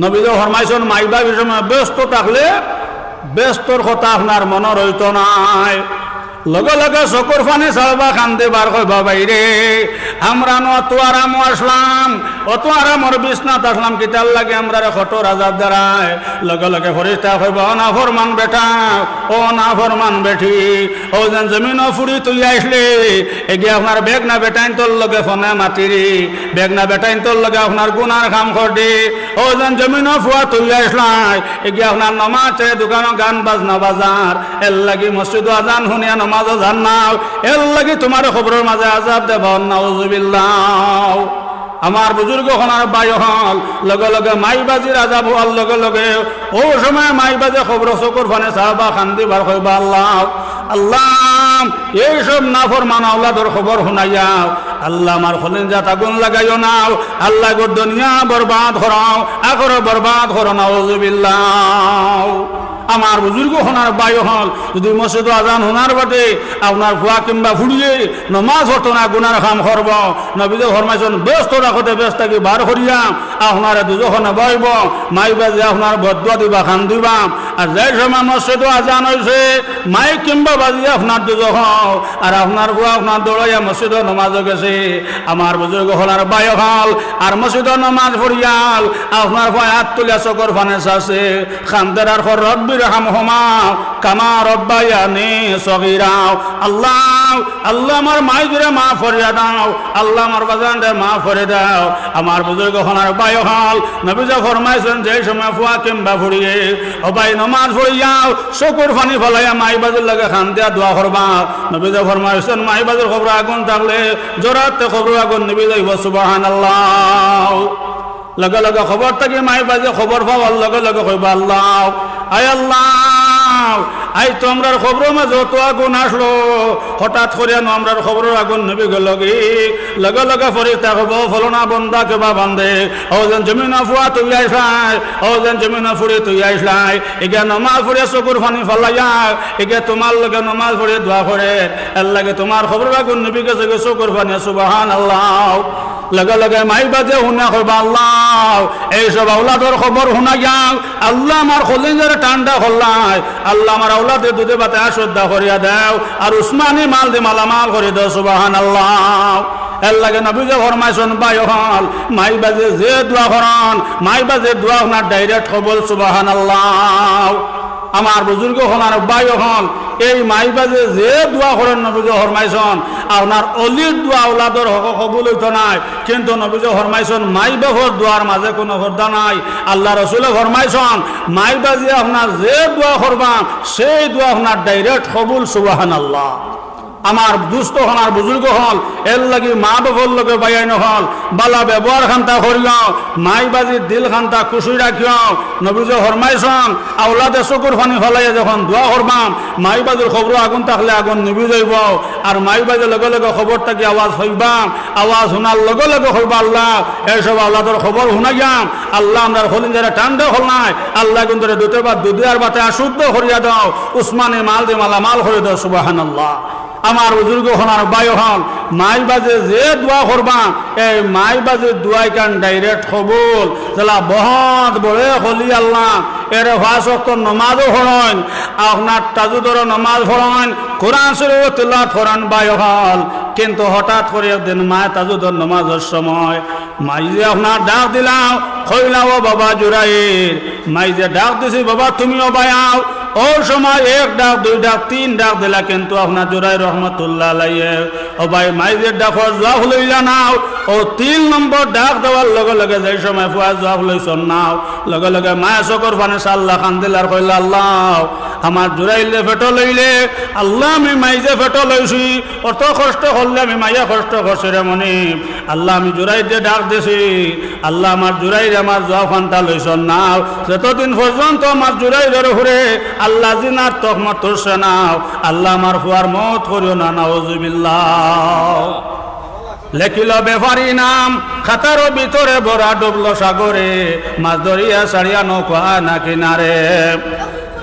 নবীজি ফরমাইছইন, মাই বাজি সময় বেহেস্তো থাকলে বেহেস্তর কথা আপনার মনো রইতো নায়। লগে লগে চকুর পানি ছাড়বা, কান্দিবা, কইবা, "ভাইরে, আমরা নু অত আরামো আছলাম, অত আরামর বিছনাত আছলাম, কিতার লাগি আমরারে কঠোর আজাব দেরায়?" লগে লগে ফিরিস্তায় কইবা, "ও নাফরমান বেটা, ও নাফরমান বেটি, অউ যেন জমিনো ফুড়ি থইয়া আইছলে, এগিয়ে আপনার বেগনা বেটাইন্তর লগে ফোনে মাতিরি, বেগনা বেটাইন্তর লগে আপনার গুনার কাম কররি, অউ যেন জমিনো ফুয়া থইয়া আইছলায়, এগিয়ে আপনার নমাজ ছাড়ি দোকানো গান বাজনা বাজার, এর লাগি মসজিদো আজান হুনিয়া নমাজো যার নাও, এর লাগি তুমারে কবরর মাঝে আজাব দেওয়া অইবো, নাউজুবিল্লাহ।" আমার বুজুর্গ অকল আর ভাই অকল, লগে লগে মাই বাজির আজাব অওয়ার লগে লগে, অউ সময় মাই বাজি কবরো চকুর পানি ছাড়বা, কান্দিবা, কইবা, "আল্লাহ, আল্লাহ, এই সব নাফরমান আওলাদর খবর হুনাইয়া, আল্লাহ, আমার কলিজাত আগুন লাগাইও নাও, আল্লাহ গো, দুনিয়া বরবাদ করো, আখেরাত বরবাদ করো, নাউজুবিল্লাহ।" আমার বুজুর্গ অকল আর ভাই অকল, যুদি মসজিদো আজান হুনার বাদে আপনার ফুয়া কিংবা ফুড়িয়ে নমাজ পড়তো না, গুনার কাম করবো, নবীজি ফরমাইছইন, বেহেস্তো রাখতে বেহেস্ত থাকি বার করিয়া আপনারে দুজখো নেওয়া অইবো। মাই বাজি আপনার বদদোয়া দিবা, কান্দিবা। আর যেই সময় মসজিদো আজান অইছে, মাই কিংবা বাজি আপনার দুজখ, আর আপনার ফুয়া আপনার দৌড়াইয়া মসজিদর নমাজো গেছে। আমার বুজুর্গ অকল আর ভাই অকল, আর মসজিদর নমাজ পড়িয়াও আপনার ফুয়ায় আত তুলিয়া চকুর পানি ছাড়ছে, কান্দের আর কর, "রব্বির হামহুমা কামা রব্বায়ানি সগীরা।" আল্লাহ, আল্লাহ, আমার মাইজরে মাফ করিয়া দেও, আল্লাহ, আমার বাজানরে মাফ করি দেও। আমার বুজুর্গ অকল আর ভাই অকল, নবীজি ফরমাইছইন, যে সময় ফুয়া কিংবা ফুড়িয়ে, ও ভাই, নমাজ পড়িয়াও চকুর পানি ফালাইয়া মাই বাজির লগে কান্দিয়া দোয়া করবা, নবীজি ফরমাইছইন, মাই বাজির কবরো আগুন থাকলে জোরাতে কবরর আগুন নিবি যাইবো। সুবহানাল্লাহ। লগে লগে কবর থাকি মাই বাজি খবর পাওয়ার লগে লগে কইবা, "আল্লাহ, আয় আল্লাহ, আইজ তো আমরার কবরর মাঝে অত আগুন আসলো, হঠাৎ করিয়া নু আমরার কবরর আগুন নিবি গেলগি।" লগে লগে ফিরিস্তায় কইবো, "ফলনা বন্দা কিবা বান্দে, অউ যেন জমিনো ফুয়া তুই আইছলায়, অউ যেন জমিনো ফুড়ি তুই আইছলায়, ইগে নমাজ পড়িয়া চকুর পানি ফালাইয়া, ইগে তুমার লগে নমাজ পড়ি দোয়া করের, এরলাগি তুমার কবরর আগুন নিবি গেছেগি চকুর পানিয়ে।" সুবহানাল্লাহ। লগে লগে মাই বাজিয়ে হুনিয়া কইবা, "আল্লাহ, এইসব আওলাদর খবর হুনাইয়া, আল্লাহ, আমার কলিজারে ঠান্ডা করলায়, আল্লাহ, আমার আওলাদরে দুধে ভাতে আশুদ্ধা করিয়া দেও, আর উসমানী মাল দি মালামাল করি দেও।" সুবহানাল্লাহ। এরলাগি নবীজি ফরমাইছইন, ভাই অকল, মাই বাজিয়ে যে দোয়া করইন, মাই বাজির দোয়া আপনার direct কবুল। সুবহানাল্লাহ। আমার বুজুর্গ অকল আর ভাই অকল, এই মাই বাজিয়ে যে দোয়া করইন, নবীজি ফরমাইছইন, আপনার অলির দোয়া আওলাদর হকো কবুল অইতো নায়, কিন্তু নবীজি ফরমাইছইন, মাই বাফর দোয়ার মাঝে কুনু পর্দা নাই। আল্লার রসুলে ফরমাইছইন, মাই বাজিয়ে আপনার যে দোয়া করবা, সেই দোয়া আপনার direct কবুল। সুবহানাল্লাহ। আমার দুস্ত অকল আর বুজুর্গ অকল, এরলাগি মা বাফর লগে ভাইয়াইন অকল, ভালা ব্যবহার খান্তা করিও, মাই বাজির দিল খান্তা খুশি রাখিও। নবীজি ফরমাইছইন, আওলাদে চকুর পানি ফালাইয়া যখন দোয়া করবা, মাই বাজির কবরো আগুন থাকলে আগুন নিবি যাইবো, আর মাই বাজিয়ে লগে লগে কবর থাকি আওয়াজ পাইবা, আওয়াজ হুনার লগে লগে কইবা, "আল্লাহ, এইসব আওলাদর খবর হুনাইয়া, আল্লাহ, আমরার কলিজারে ঠান্ডা করলায়, আল্লাহ, কুন্তরে দুধে ভাত, দুধে আর ভাতে আশুদ্ধ করিয়া দেও, উসমানী মাল দি মালামাল করি দেও।" সুবহানাল্লাহ। আমার বুজুর্গ অকল আর ভাই অকল, মাই বাজিয়ে যে দোয়া করবা, এই মাই বাজির দোয়াইখান direct কবুল। যেলা বহত বড় অলি আল্লাহ, এরে পাঁচ ওয়াক্ত নমাজও পড়ইন, আপনার তাহাজ্জুদর নমাজ পড়ইন, কোরআন শরীফ তিলাওয়াত করইন, ভাই অকল, কিন্তু হঠাৎ করি একদিন মায় তাহাজ্জুদর নমাজর সময় মাইজে আপনার ডাক দিলা, কইলা, "ও বাবা জুরাইর।" মাইজে ডাক দিছি, "বাবা, তুমিও ভাই আও।" অউ সময় এক ডাক, দুই ডাক, তিন ডাক দিলা, কিন্তু আপনার জুরাইর রহমতুল্লাহ আলাইহি, ও ভাই, মাইজের ডাকর জুয়াব লইলা না। অউ তিন নম্বর ডাক দেওয়ার লগে লগে যেই সময় ফুয়ায় জুয়াব লইছইন না, লগে লগে মায় চকুর পানি ছাড়লা, কান্দিলা আর কইলা, "আল্লাহ, আমার জুরাইলরে পেটো লইলে, আল্লাহ, আমি মাইজে পেটো লইছি, অত কষ্ট করলে আমি মাইয়ে কষ্ট করছি রে মনিব।" আল্লাহ, আমি জুরাইররে ডাক দিছি, আল্লাহ, আমার জুরাইরে আমার জুয়াব খান্তা লইছইন না। যতদিন পর্যন্ত আমার জুরাইরর উপরে আল্লাহ জিনার তহমত তুলছে না, আল্লাহ, আমার ফুয়ার মউত করিও না, নাউজুবিল্লাহ। লেখিল বেপারী নাম খাতার ভিতরে, ভরা ডুবল সাগরে, মাছ ধরিয়া ছাড়িয়া নৌকা আনা কিনারে।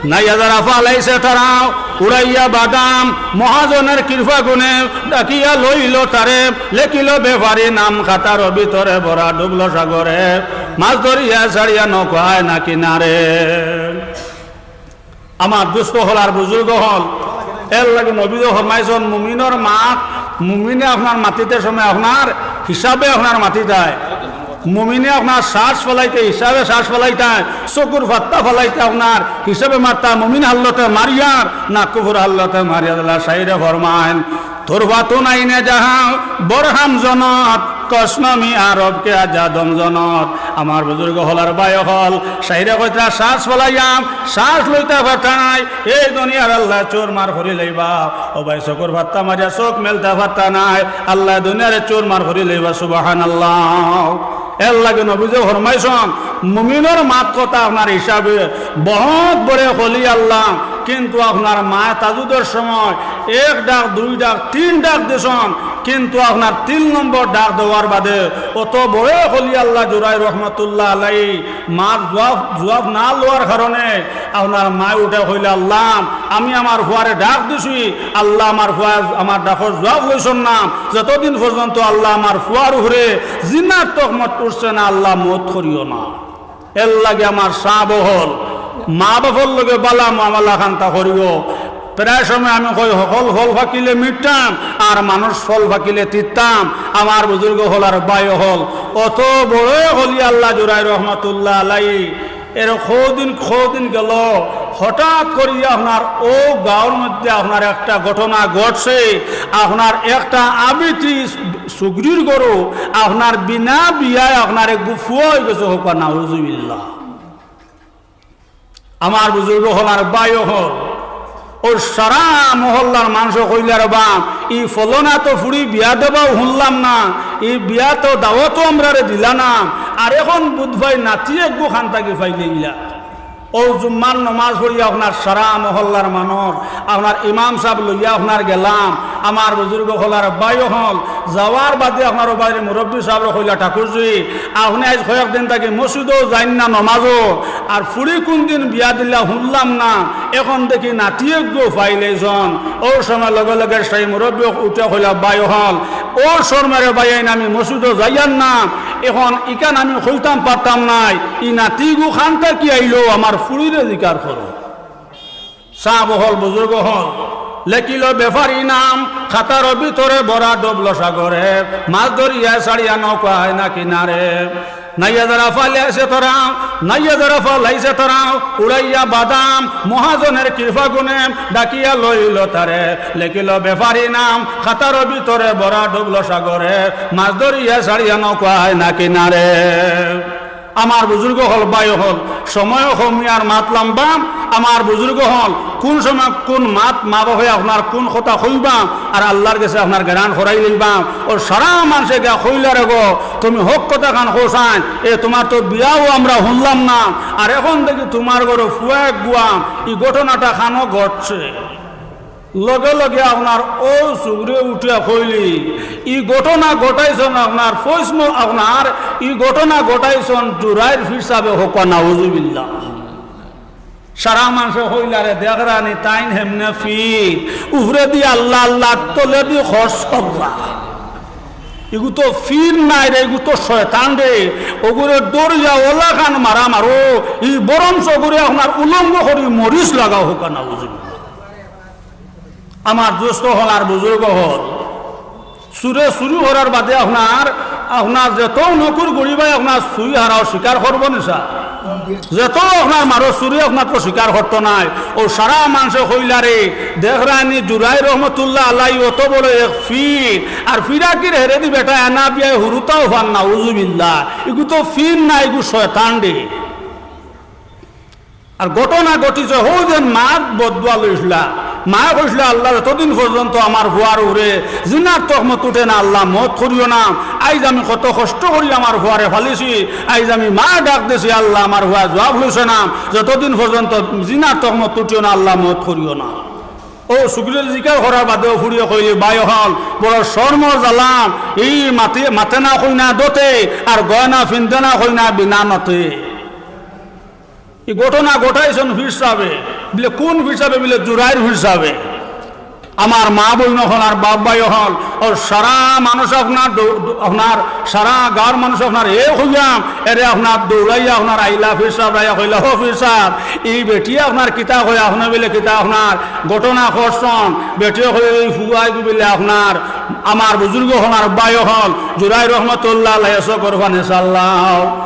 নাইয়া যারা ফালাইছে তারা উড়াইয়া বাদাম, মহাজনের কৃপা গুণে ডাকিয়া লইল তারে। লেখিল বেপারী নাম খাতার ভিতরে, ভরা ডুবল সাগরে, মাছ ধরিয়া ছাড়িয়া নৌকা আনা কিনারে। আমার দুস্ত অকল আর বুজুর্গ অকল, এরলাগি নবীজি ফরমাইছইন, মুমিনর মাত, মুমিনে আপনার মাতিতে সময় আপনার হিসাবে আপনার মাতিতায়। মুমিনে আপনার শ্বাস ফালাইতে হিসাবে শ্বাস ফালাইতায়, চকুর পাত্তা ফালাইতে আপনার হিসাবে মাততায়, মুমিন হালতে মারিয়ার না কুফুর হালতে মারিয়ার। আল্লাহ শাইরে ফরমাইন, "তুরফাতুন আইনে জাহা বরহাম জনত, কসনমি আরব কে আজাদম জনত।" আমার বুজুর্গ অকল আর ভাই অকল, শাইরে কইতরা শ্বাস ফালাইয়া শ্বাস লইতা পারতা নায়, এই দুনিয়ারে আল্লায় চুরমার করি লাইবা। ও ভাই, চকুর পাত্তা মারিয়া চোখ মেলতা পারতা নায়, আল্লায় দুনিয়ারে চুরমার করি লাইবা। সুবহানাল্লাহ। এরলাগি নবীজি ফরমাইছইন, মুমিনর মাত কথা আপনার হিসাবে বহত বড় অলি আল্লাহ, কিন্তু আপনার মায় তাহাজ্জুদর সময় এক ডাক, দুই ডাক, তিন ডাক দিছইন, কিন্তু আপনার তিন নম্বর ডাক দেওয়ার বাদে অত বড় অলি আল্লাহ জুরাইর রহমতুল্লাহ আলাইহি মাত জুয়াব, জুয়াব না লওয়ার কারণে আপনার মায় উঠে কইলা, "আল্লাহ, আমি আমার ফুয়ারে ডাক দিছি, আল্লাহ, আমার ফুয়ায় আমার ডাকর জুয়াব লইছইন না। যতদিন পর্যন্ত আল্লাহ আমার ফুয়ার উপরে জিনার তহমত উঠছে না, আল্লাহ মউত করিও না।" এরলাগি আমার সাব অকল, মা বাফর লগে ভালা মুআমালা খান্তা করিও। প্রায় সময় আমি কই, "হকল ফল পাকিলে মিঠতাম, আর মানুষ ফল পাকিলে তিততাম।" আমার বুজুর্গ অকল আর ভাই অকল, অত বড় অলি আল্লাহ জুরাইর রহমতুল্লাহ আলাই, এর কদিন, কদিন গেল, হঠাৎ করিয়া আপনার অউ গাঁওর মধ্যে আপনার একটা ঘটনা ঘটছে, আপনার একটা আবৃত্তি সুগরির গরু, আপনার বিনা বিয়ায় আপনার এক ফুয়া অইগেছে, কউক্কা নাউজুবিল্লাহ। আমার বুজুর্গ অকল আর ভাই অকল, অউ সারা মহল্লার মানষে কইলা, "রে বা, ই ফলনা তো ফুড়ি বিয়া দেবাও হুনলাম না, ই বিয়া তো দাওয়াতও আমরারে দিলা না, আর এখন বুধ ভাই নাতি এগু খান থাকি পাইলে ইলা।" অউ জুম্মার নমাজ পড়িয়া আপনার সারা মহল্লার মানুষ, আপনার ইমাম সাব লইয়া আপনার গেলাম। আমার বুজুর্গ অকল আর ভাই অকল, যাওয়ার বাদে আপনার অউ বাড়ির মুরব্বি সাবরে কইলা, "ঠাকুরজি, আপনে আইজ কয়েকদিন থাকি মসজিদও যাইন না নমাজও, আর ফুড়ি কুনদিন বিয়া দিলা হুনলাম না, এখন দেখি নাতি এগু পাইলাইছন।" অউ সময় লগে লগে সেই মুরব্বি উঠিয়া কইলা, "ভাই অকল, অউ শরমে রে ভাইয়াইন আমি মসজিদও যাইয়ার না, এখন ইখান আমি কইতাম পারতাম নায়, ই নাতিগু খান থাকি আইলো, আমার ফুড়িরে জিকার করো।" সাব অকল, বুজুর্গ অকল, লেখিল বেফারি নাম, খাতার ভিতরে ভরা ডুবল সাগরে, মাছ ধরিয়া ছাড়িয়া নৌকা আয় না কিনারে। নাইয়া যারা ফালাইছে তারা, নাইয়া যারা ফালাইছে তারা, উড়াইয়া বাদাম, মহাজনের কৃপা গুণে, ডাকিয়া লইল তারে। লেখিল বেফারি নাম, খাতার ভিতরে ভরা ডুবল সাগরে, মাছ ধরিয়া ছাড়িয়া নৌকা আয় না কিনারে। আমার বুজুর্গ অকল, ভাই অকল, সময় কম, আর মাত লম্বা। আমার বুজুর্গ অকল, কুন সময় কুন মাত মা বাপে আপনার কুন কথা কইবা, আর আল্লার গেছে আপনার গেরান করাই লইবা। অউ সারা মানষে গিয়া কইলা, "রে গো, তুমি হক কথা খান কইছাইন, এ তুমার তো বিয়াও আমরা হুনলাম না, আর এখন দেখি তুমার ঘরো ফুয়া এগুয়া, ই ঘটনাটা খানো ঘটছে।" লগে লগে আপনার অউ সুগরে উঠিয়া কইলি, "ই ঘটনা ঘটাইছন আপনার ফৈসমো, আপনার ই ঘটনা ঘটাইছন জুরাইর পীর সাবে, কউক্কা নাউজুবিল্লাহ।" সারা মানষে কইলা, "রে দেখরানি, তাইন হেমনে পীর, উপরেদি আল্লাহ আল্লাহ, তলেদি খরচ করলা। ইগু তো পীর নায় রে, ইগু তো শয়তান রে, অগুরে ধরিয়া অলা খান মারা মারো, ই বরঞ্চ অগুরে আপনার উলঙ্গ করি মরিচ লাগাও, কউক্কা নাউজুবিল্লাহ।" আমার দোস্ত অকল আর বুজুর্গ অকল, চুরে চুরি করার বাদে আপনার, আপনার যেত নকুর গরিবায় আপনার চুরি হারাও স্বীকার করবো নি সাব? যেত আপনার মারো চুরি আপনার তো স্বীকার করতো নায়। অউ সারা মানষে কইলা, "রে দেখরানি, জুরাইর রহমতুল্লাহ আলাই অত বড় এক পীর, আর ফিরাকির হেরেদি বেটা এনা বিয়ায় হুরুতাও ফার, নাউজুবিল্লাহ। ইগু তো পীর না, ইগু শয়তান রে।" আর ঘটনা ঘটিছে, হউ যেন মার বদদোয়া লইছলা। মায় কইছলা, "আল্লাহ, যতদিন পর্যন্ত আমার ফুয়ার উপরে জিনার তহমত উঠে না, আল্লাহ, মউত করিও না। আইজ আমি কত কষ্ট করি আমার ফুয়ারে ফালিছি, আইজ আমি মা ডাক দিছি, আল্লাহ, আমার ফুয়ায় জুয়াব লইছে না, যতদিন পর্যন্ত জিনার তহমত উঠিও না, আল্লাহ, মউত করিও না।" অউ সুগরে জিকার করার বাদে অউ ফুড়িয়ে কইলি, "ভাই অকল, বড় শরমর জ্বালা, ই মাতে, মাতে না কইনা দতে, আর গয়না ফিন্দে না কইনা বিনা নতে।" ই ঘটনা ঘটাইছন পীর সাবে। বুলে, "কুন পীর সাবে?" বুলে, "জুরাইর পীর সাবে।" আমার মা বইন অকল আর বাপ ভাই অকল, অউ সারা মানুষ আপনার দৌ-, দৌ-, আপনার সারা গাঁওর মানুষ আপনার এ কইয়াম, এরে আপনার দৌড়াইয়া আপনার আইলা পীর সাব, আইয়া কইলা, "ও পীর সাব, ই বেটিয়ে আপনার কিতা কয়?" আপনে বুলে, "কিতা আপনার ঘটনা করছন?" বেটিয়ে কয়, "ই ফুয়াইগু বুলে আপনার, আমার বুজুর্গ অকল আর ভাই অকল, জুরাইর রহমতুল্লাহ আলাইহি সগর ফানে চাল্লাও।"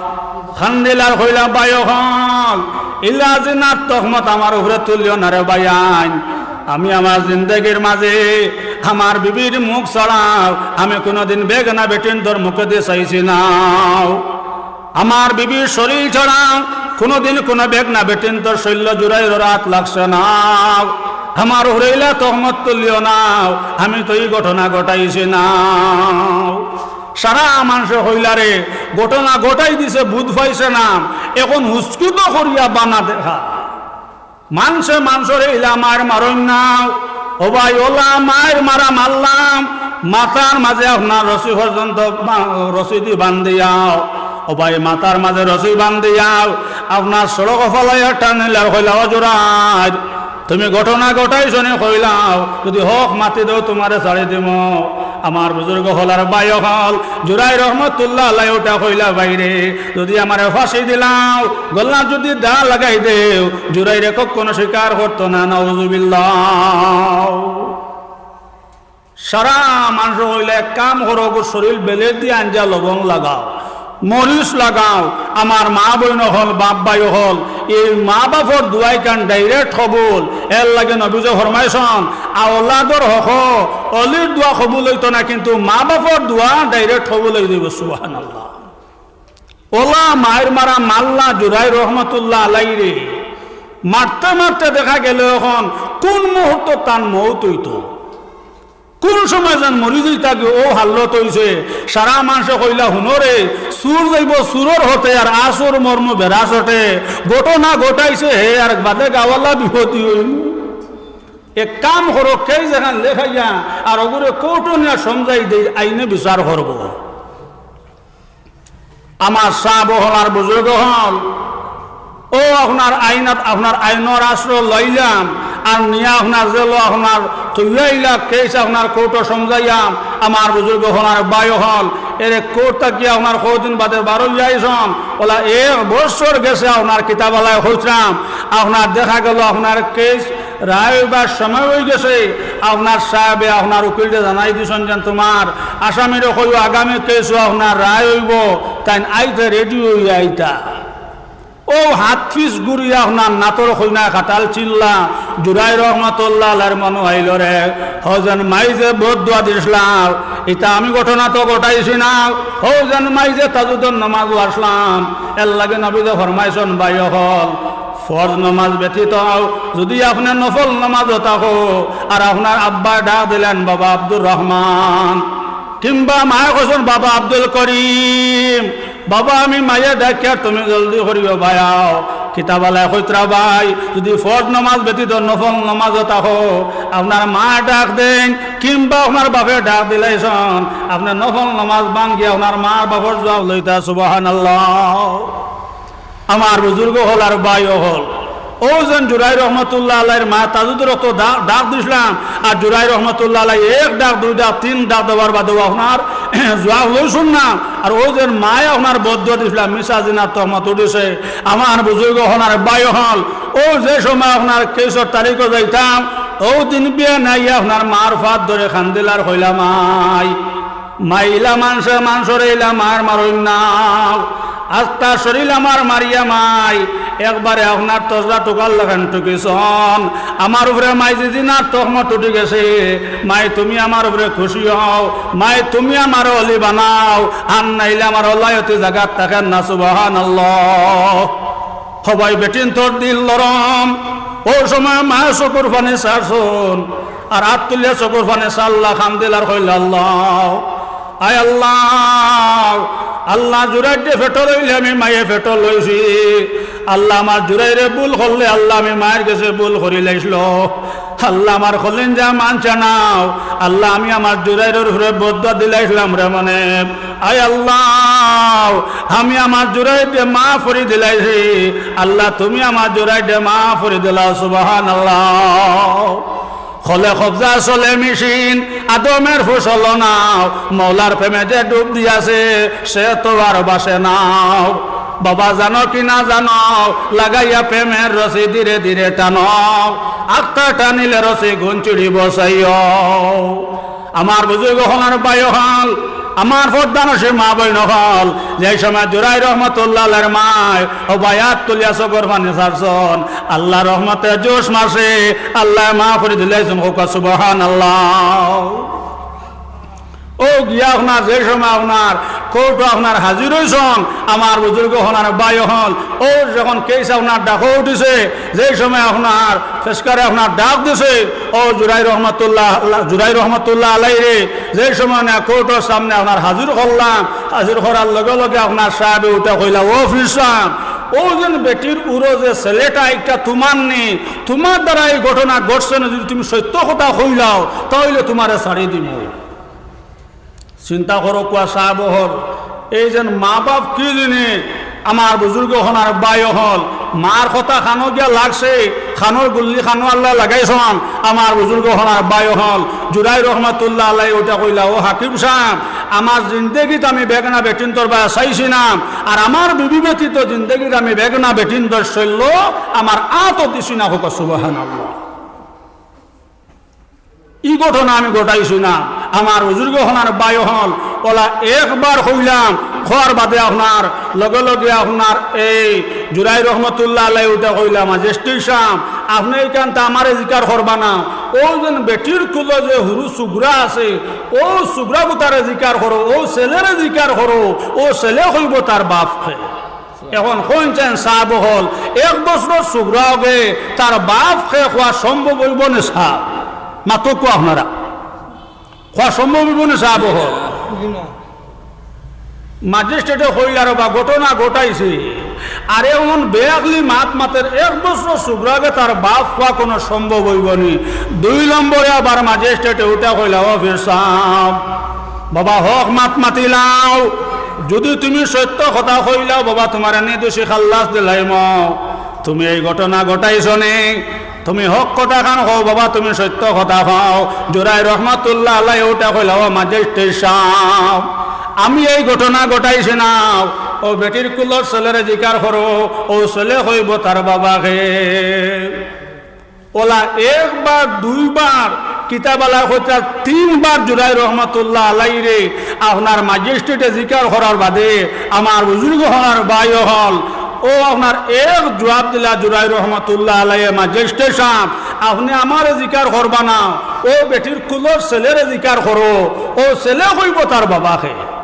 কান্দিলা আর কইলা, "ভাই অকল, ইলা জিনার তহমত আমার উপরে তুলিও না রে ভাইয়াইন। আমি আমার জিন্দেগির মাঝে আমার বিবির মুখ ছাড়া আমি কুনুদিন বেগানা বেটিন্তর মুখেদি চাইছি না। আমার বিবির শরীর ছাড়া কুনুদিন কুনু বেগানা বেটিন্তর শইল্লো জুরাইরর আত লাগছে না। আমার উপরে ইলা তহমত তুলিও না, আমি তো ই ঘটনা ঘটাইছি না।" সারা মানষে কইলা, "রে, ঘটনা ঘটাই দিছে, বুঝ পাইছে না, এখন হুসকুতো করিয়া বানা দেখা।" মানষে মানষরে ইলা মাইর মারইন না। ও ভাই, অলা মাইর মারা মারলাম, মাথার মাঝে আপনার রশি পর্যন্ত বা-, রশিদি বান্ধিয়াও। ও ভাই, মাথার মাঝে রশি বান্ধিয়াও, আপনার সড়কো ফালাইয়া টানিলা আর কইলা, "ও জুরাইর, তুমি ঘটনা ঘটাইছো নি কইলাও, যুদি হক মাতি দেও তুমারে ছাড়ি দিমু। আমার বুজুর্গ অকল আর ভাই অকল, জুরাইর রহমতুল্লাহ আলাইহি উঠা কইলা, ভাইরে, যুদি আমারে ফাঁসি দিলাও, গলাত যুদি দা লাগাই দেও, জুরাইরে কখনো স্বীকার করতো না, নাউজুবিল্লাহ। সারা মানষে কইলা, এক কাম করো গো, শরীল বেলের দি আঞ্জা লবং লাগাও, মরিচ লাগাও। আমার মা বইন অকল, বাপ ভাই অকল, এই মা বাপর দোয়াইখান direct কবুল। এরলাগি নবীজিয়ে ফরমাইছন, আওলাদর হক অলির দোয়া কবুল অইতো না, কিন্তু মা বাপর দোয়া direct কবুল অই যাইবো। সুবহানাল্লাহ। অলা মাইর মারা মারলা জুরাইর রহমতুল্লাহ আলাইরে। মারতে মারতে দেখা গেলো অখন কুন মুহূর্ত তান মউত অইতো, কুন সময় যেন মরি যাইতা গি, অউ হালত অইছে। সারা মানষে কইলা, হুনো রে, চুর যাইবো চুরর হতে, আর আসর মরমু বেড়া চটে। ঘটনা ঘটাইছে হে, আর বাদে গাওয়ালা বিপদী অইমু। এক কাম করো, কেস যেখান লেখাইয়া আর অগুরে কোর্টো নিয়া সমঝাই দেই, আইনে বিচার করবো। আমার সাব অকল আর বুজুর্গ অকল, অউ আপনার আইনাত, আপনার আইনর আশ্রয় লইলাম, আর নিয়া আপনার জেলো আপনার থইয়া আইলা, কেস আপনার কোর্টো সমঝাইয়াম। আমার বুজুর্গ অকল আর ভাই অকল, এরে কোর্ট থাকি আপনার কয়দিন বাদে বারইয়া আইছন, অলা এক বছর গেছে আপনার কিতাবালায় কইছলাম, আপনার দেখা গেলো আপনার কেস রায় অইবার সময় অই গেছে। আপনার সাবে আপনার উকিলরে জানাই দিছন যেন তুমার আসামিরে কইও আগামী কেসো আপনার রায় অইবো, তাইন আইতে ready অইয়া আইতা। অউ হাত পিছ ঘুরিয়া আপনার নাতর কইনা কাটাল চিল্লা, জুরাইর রহমতুল্লাহ আলাইর মনো আইলো রে, হউ যেন মাই যে বদদোয়া দিছলা, ইতা আমি ঘটনা তো ঘটাইছি না, হউ যেন মাই যে তাজুদর নমাজো আছলাম, এরলাগি নবীজিয়ে ফরমাইছন, ভাই অকল, ফরজ নমাজ ব্যতীত যুদি আপনে নফল নমাজো থাকো, আর আপনার আব্বায় ডাক দিলেন, বাবা আব্দুর রহমান, কিংবা মায়ে কইছন, বাবা আব্দুল করিম, বাবা আমি মায়ে ডাকিয়ার, তুমি জলদি করিও ভাই আও। কিতাবালায় কইতরা ভাই, যুদি ফরজ নমাজ ব্যতীত নফল নমাজো থাকো, আপনার মায় ডাক দেইন, কিংবা আপনার বাপে ডাক দিলাইছন, আপনে নফল নমাজ ভাঙ্গিয়া আপনার মার বাপর জুয়াব লইতা। সুবহানাল্লাহ। আমার বুজুর্গ অকল আর ভাই অকল, অউ যেন জুরাইর রহমতুল্লাহ আলাইর মা তাজুদর অক্ত ডা-, ডাক দিছলাম, আর জুরাইর রহমতুল্লাহ আলাই এক ডাক, দুই ডাক, তিন ডাক দেওয়ার বাদেও আপনার জুয়াব লইছন না। আর অউ যেন মায়ে আপনার বদদোয়া দিছলা, মিছা জিনার তহমত উঠিছে। আমার বুজুর্গ অকল আর ভাই অকল, অউ যে সময় আপনার কেসর তারিখো যাইতাম, অউ দিন বিয়ানে আইয়া আপনার মার পাও ধরি কান্দিলা আর কইলা, মাই, মাই ইলা মানষে মানষরে ইলা মার মারইন না। আস্তা শরীল আমার মারিয়া মাই একবারে আপনার তসবা টুকার লাখান টুকিছন। আমার উপরে মাই যে জিনার তহমত উঠি গেছে, মাই তুমি আমার উপরে খুশি অও, মাই তুমি আমারে অলি বানাও, আর নাইলে আমার অলায়তি জাগাত থাকের না। সুবহানাল্লাহ। হবাই বেটিন্তর দিল নরম, অউ সময় মায় চকুর পানি ছাড়ছন, আর আত তুলিয়া চকুর পানি ছাড়লা, কান্দিলা আর কইলা, আল্লাহ, আয় আল্লাহ, আল্লাহ জুরাইররে পেটো লইলে আমি মায়ে পেটো লইছি, আল্লাহ আমার জুরাইরে ভুল করলে আল্লাহ আমি মায়ের গেছে ভুল করিলাইছলাম, আল্লাহ আমার কলিঞ্জা মানছে নাও, আল্লাহ আমি আমার জুরাইরর উপরে বদদোয়া দিলাইছলাম রে মনে, আয় আল্লাহ, আমি আমার জুরাইররে মাফ করি দিলাইছি। আল্লাহ, তুমি আমার জুরাইররে মাফ করি দিলাও। সুবহানাল্লাহ। হলে কবজা চলে মেশিন, আদমের ফসল নাও। মৌলার প্রেমে যে ডুব দিয়াছে, সে তো আর বাসে নাও। বাবা, জানো কি না জানো, লাগাইয়া প্রেমের রশি ধীরে ধীরে টানো। আখতা টানিলে রশি গুন ছিড়িবো চাইও। আমার বুজুর্গ অকল আর ভাই অকল, আমার পর্দানশীন মা বইন অকল, যেই সময় জুরাইর রহমতুল্লাহ আলাইর মায় অউ বায় আত তুলিয়া চকুর পানি ছাড়ছন, আল্লাহর রহমতে জোশ মারছে, আল্লায় মাফ করি দিলাইছন। কউক্কা সুবহানাল্লাহ। অউ গিয়া আপনার যে সময় আপনার কোর্টো আপনার হাজির অইছন, আমার বুজুর্গ অকল আর ভাই অকল, অউ যখন কেস আপনার ডাকো উঠিছে, যে সময় আপনার পেশকারে আপনার ডাক দিছে, অউ জুরাইর রহমতুল্লাহ, জুরাইর রহমতুল্লাহ আলাইরে যে সময় নিয়া কোর্টর সামনে আপনার হাজির করলাম, হাজির করার লগে লগে আপনার সাবে উঠা কইলা, ও ফিরসাম, অউ যেন বেটির উরো যে ছেলেটা, ইটা তুমার নি, তুমার দ্বারা এই ঘটনা ঘটছে না, যুদি তুমি সত্য কথা কইলাও, তা অইলে তুমারে ছাড়ি দিমু। চিন্তা করো, কুয়া সাব অকল, এই যেন মা বাপ কি জিনিস, আমার বুজুর্গ অকল আর ভাই অকল, মার কথা কানো গিয়া লাগছে, কানর গুল্লি কানো আল্লায় লাগাইছইন। আমার বুজুর্গ অকল আর ভাই অকল, জুরাইর রহমতুল্লাহ আলাইহি উঠা কইলা, "ও হাকিম সাব, আমার জিন্দেগিত আমি বেগনা বেটিন্তর বায় চাইছি না, আর আমার বিবি ব্যতীত জিন্দেগিত আমি বেগনা বেটিন্তর শল্য আমার আতো দিছি না।" কউক্কা সুবহানাল্লাহ। ই ঘটনা আমি ঘটাইছি না। আমার বুজুর্গ অকল আর ভাই অকল, অলা একবার কইলাম, কওয়ার বাদে আপনার লগে লগে আপনার এই জুরাইর রহমতুল্লাহ আলাইহি উঠা কইলা, "ম্যাজিস্ট্রেট সাব, আপনে ইখান তো আমারে জিকার করবা না, অউ যেন বেটির কুলো যে হুরু সুগরা আছে, অউ সুগরা গুতারে জিকার করো, অউ ছেলেরে জিকার করো, অউ ছেলে কইবো তার বাপ কে।" এখন কইন চাইন সাব অকল, এক বছরর সুগরা অগে তার বাপ কে কওয়া সম্ভব অইবো নি সাব? মাতউক্কা আপনারা, কওয়া সম্ভব অইবো নি সাব অকল? ম্যাজিস্ট্রেটে কইলা, "রে বা, ঘটনা ঘটাইছে, আর এমন বেআকলি মাত মাতের, এক বছরর সুগরা অগে তার বাপ কওয়া কুনু সম্ভব অইবো নি?" দুই নম্বরে আবার ম্যাজিস্ট্রেটে উঠা কইলা, "ও পীর সাব, বাবা, হক মাত মাতিলাও, যুদি তুমি সত্য কথা কইলাও, বাবা, তুমারে নির্দোষী খাল্লাস দিলাইমু। তুমি এই ঘটনা ঘটাইছো নি, তুমি হক কথা খান কও, বাবা, তুমি সত্য কথা কও।" জুরাইর রহমতুল্লাহ আলাইহি উঠা কইলা, "ও ম্যাজিস্ট্রেট সাব, আমি এই ঘটনা ঘটাইছি না, অউ বেটির কুলর ছেলেরে জিকার করো, অউ ছেলে কইবো তার বাবা কে।" অলা একবার, দুইবার, কিতাব আলা কইতা তিনবার জুরাইর রহমতুল্লাহ আলাইরে আপনার ম্যাজিস্ট্রেটে জিকার করার বাদে আমার বুজুর্গ অকল আর ভাই অকল, অউ আপনার এক জুয়াব দিলা জুরাইর রহমতুল্লাহ আলাইয়ে, "ম্যাজিস্ট্রেট সাব, আপনে আমারে জিকার করবা না, অউ বেটির কুলর ছেলেরে জিকার করো, অউ ছেলে কইবো তার বাবা কে।"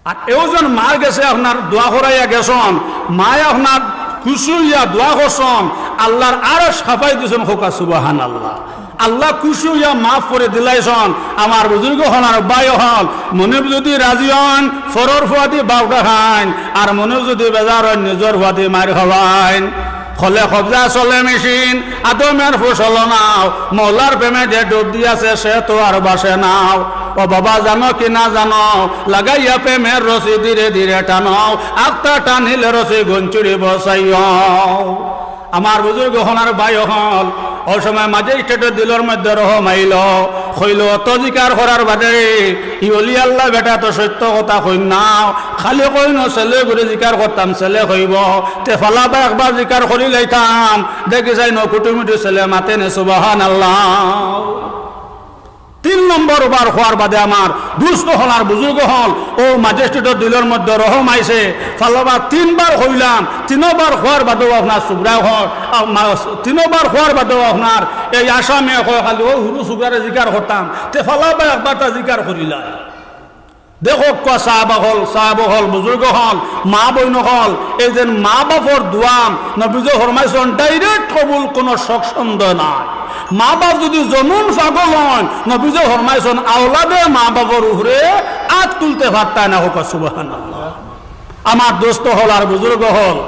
আর এউ যেন মার গেছে আপনার দোয়া করাইয়া গেছইন, মায় আপনার খুশি অইয়া দোয়া করছইন, আল্লার আরশ কাঁপাই দিছইন, কউক্কা সুবহানাল্লাহ। আল্লায় খুশি অইয়া মাফ করি দিলাইছইন। আমার বুজুর্গ অকল আর ভাই অকল, মনিব যুদি রাজি অইন, পরর ফুয়াদি বাউটা খাইন, আর মনিব যুদি বেজার অইন, নিজর ফুয়াদি মাইর খাওয়াইন। কলে কবজা চলে মেশিন, আদমের ফসল নাও, মৌলার প্রেমে যে ডুব দিয়াছে সে তো আর বাঁচে নাও। ও বাবা, জানো কি না জানো, লাগাইয়া প্রেমের রশি ধীরে ধীরে টানো, আখতা টানিলে রশি গুন ছিড়িবো চাইও। আমার বুজুর্গ অকল আর ভাই অকল, অউ সময় ম্যাজিস্ট্রেটর দিলর মধ্যে রহম আইলো, কইলো, "অত জিকার করার বাদে ই অলি আল্লা বেটা তো সত্য কথা কইন না, খালি কইন ছেলে গুরে জিকার করতাম, ছেলে কইবো, তে ফালাবা একবার জিকার করি লাইতাম, দেখি চাইন কুটুমুটি ছেলে মাতে নি, সুবহানাল্লাহ।" তিন নম্বর বার কওয়ার বাদে আমার দুস্ত অকল আর বুজুর্গ অকল, অউ ম্যাজিস্ট্রেটর দিলর মধ্যে রহম আইছে। ফালাবা তিনবার কইলাম, তিনবার কওয়ার বাদেও আপনার সুগরা অকল, আ, মা-, তিনবার কওয়ার বাদেও আপনার এই আসামি অকল খালি অউ হুরু সুগরারে জিকার করতাম, তে ফালাবা একবার তা জিকার করিলা। দেখউক্কা সাব অকল, সাব অকল, বুজুর্গ অকল, মা বইন অকল, এই যে মা বাপর দোয়া নবীজি ফরমাইছইন direct কবুল, কুনু শক সন্দেহ নাই। মা বাপ যুদি জনুন পাগল অইন, নবীজি ফরমাইছইন আওলাদে মা বাপর উপরে আত তুলতে পারতা না, কউক্কা সুবহানাল্লাহ। আমার দুস্ত অকল আর বুজুর্গ অকল,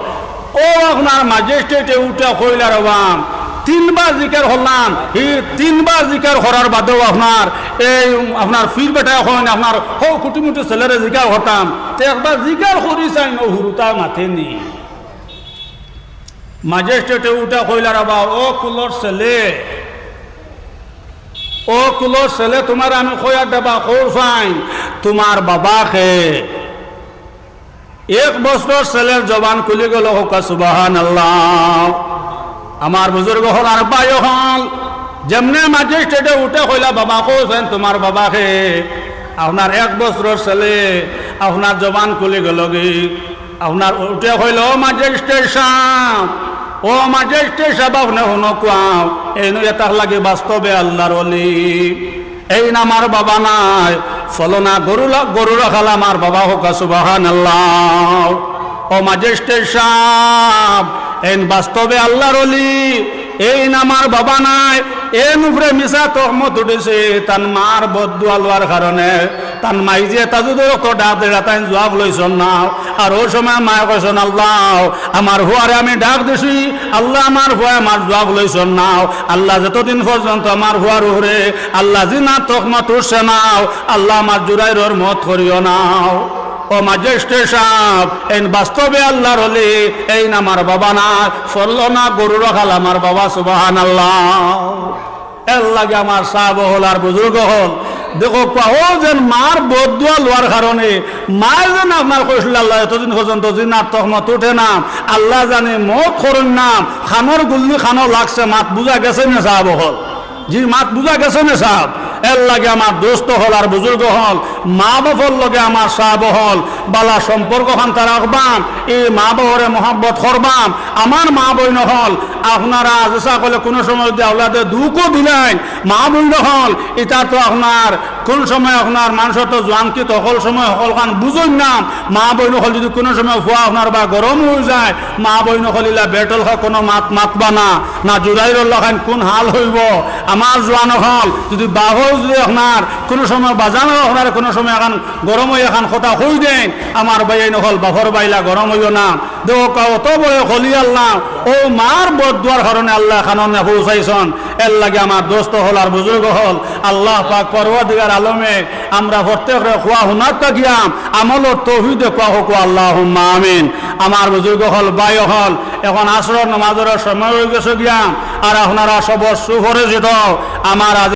অউ আপনার ম্যাজিস্ট্রেটে উঠা কইলা, "রে বাবা, তিনবার জিকার করলাম, ই তিনবার জিকার করার বাদেও আপনার এই আপনার পীর বেটায় কইন আপনার হউ কুটুমুটি ছেলেরে জিকার করতাম, তে একবার জিকার করি চাইন, অউ হুরুতা মাতে নি।" ম্যাজিস্ট্রেটে উঠা কইলা, "রে বাবা, অউ কুলর ছেলে, অউ কুলর ছেলে, তুমারে আমি কইয়ার ডাবা কউর চাইন, তুমার বাবা কে?" এক বছরর ছেলের জবান খুলি গেলো, কউক্কা সুবহানাল্লাহ। আমার বুজুর্গ অকল আর ভাই অকল, যেমনে ম্যাজিস্ট্রেটে উঠা কইলা, "বাবা কউর চাইন, তুমার বাবা কে?" আপনার এক বছরর ছেলে, আপনার জবান খুলি গেলোগি। আপনার উঠা কইলো, "ও ম্যাজিস্ট্রেট সাব, ও ম্যাজিস্ট্রেট সাব, আপনে হুনউক্কা, এইন এতার লাগি বাস্তবে আল্লার অলি।" এইন আমার বাবা নায়, ফলনা গরু লা-, গরু রাখাল আমার বাবা, কউক্কা সুবহানাল্লাহ। ও ম্যাজিস্ট্রেট সাব, এইন বাস্তবে আল্লার অলি, এইন আমার বাবা নায়, এইন উপরে মিছা তহমত উঠিছে, তান মার বদদোয়া লওয়ার কারণে, তান মাইজিয়ে তাজুদর অক্ত ডাক দিলা, তাইন জুয়াব লইছইন না। আর অউ সময় মায়ে কইছইন, "আল্লাহ, আমার ফুয়ারে আমি ডাক দিছি, আল্লাহ, আমার ফুয়ায় আমার জুয়াব লইছইন না। আল্লাহ, যতদিন পর্যন্ত আমার ফুয়ার উপরে আল্লাহ জিনা তহমত উঠছে না, আল্লাহ, আমার জুরাইরর মউত করিও না।" ও ম্যাজিস্ট্রেট সাব, এইন বাস্তবে আল্লাহর অলি, এইন আমার বাবা না, ফরলো না, গরু রাখাল আমার বাবা, সুবহানাল্লাহ। এর লাগি আমার সাব অকল আর বুজুর্গ অকল, দেখো, কও যেন মার বদদোয়া লওয়ার কারণে, মায় যেন আপনার কইছিল, "আল্লাহ, এতদিন পর্যন্ত জিনার তহমত উঠে না, আল্লাহ জানি মত করইন না, কানর গুল্লি কানো লাগছে, মাত বুঝা গেছে না সাব অকল?" জি, মাত বুঝা গেছে না সাব? এর লাগি আমার দোস্ত অকল আর বুজুর্গ অকল, মা বাপর লগে আমার সাব অকল, বালা সম্পর্ক খান তা রাখবাম, এই মা বাপরে মহব্বত করবাম। আমার মা বইন অকল, আপনারা আজ সকলে কোনো সময় যদি আওলাদে দুঃখও দিলাইন, মা বইন অকল, ইতা তো আপনার কোন সময় আপনার মানুষ তো জোয়ান কি তকল সময় হকল খান বুঝইন না। মা বইন অকল যদি কোনো সময় ফুয়া আপনার বা গরম হয়ে যায়, মা বইন অকল ইলা বেটল খা কোনো মাত মাতবা না, না জুরাইর অল্লা খান কোন হাল হইব। আমার জোয়ান অকল যদি বাবাও যদি আপনার কোনো সময় বাজানো আপনার কোনো সময় এখন গরম হয়ে এখন কথা কই দেন, আমার ভাই অকল বাপর বাইলা গরম হইও না। দেখো, অত বড় খলি আল্লাহ, ও মার বদদোয়ার কারণে আল্লাহ খানো না পৌঁছাইছন। এর লাগি আমার দোস্ত অকল আর বুজুর্গ অকল, আল্লাহ পাক পরওয়ারদিগার আলমে আমরা প্রত্যেকরে খোয়া হুনাত থাকিয়াম, আমলর তৌফিক দে খোয়া হোক, আল্লাহুম্মা আমিন। আমার বুজুর্গ অকল, ভাই অকল, এখন আসরর নামাজর সময় হয়ে গেছে গিয়াম, আর আপনারা সব সুপরিচিত, আমার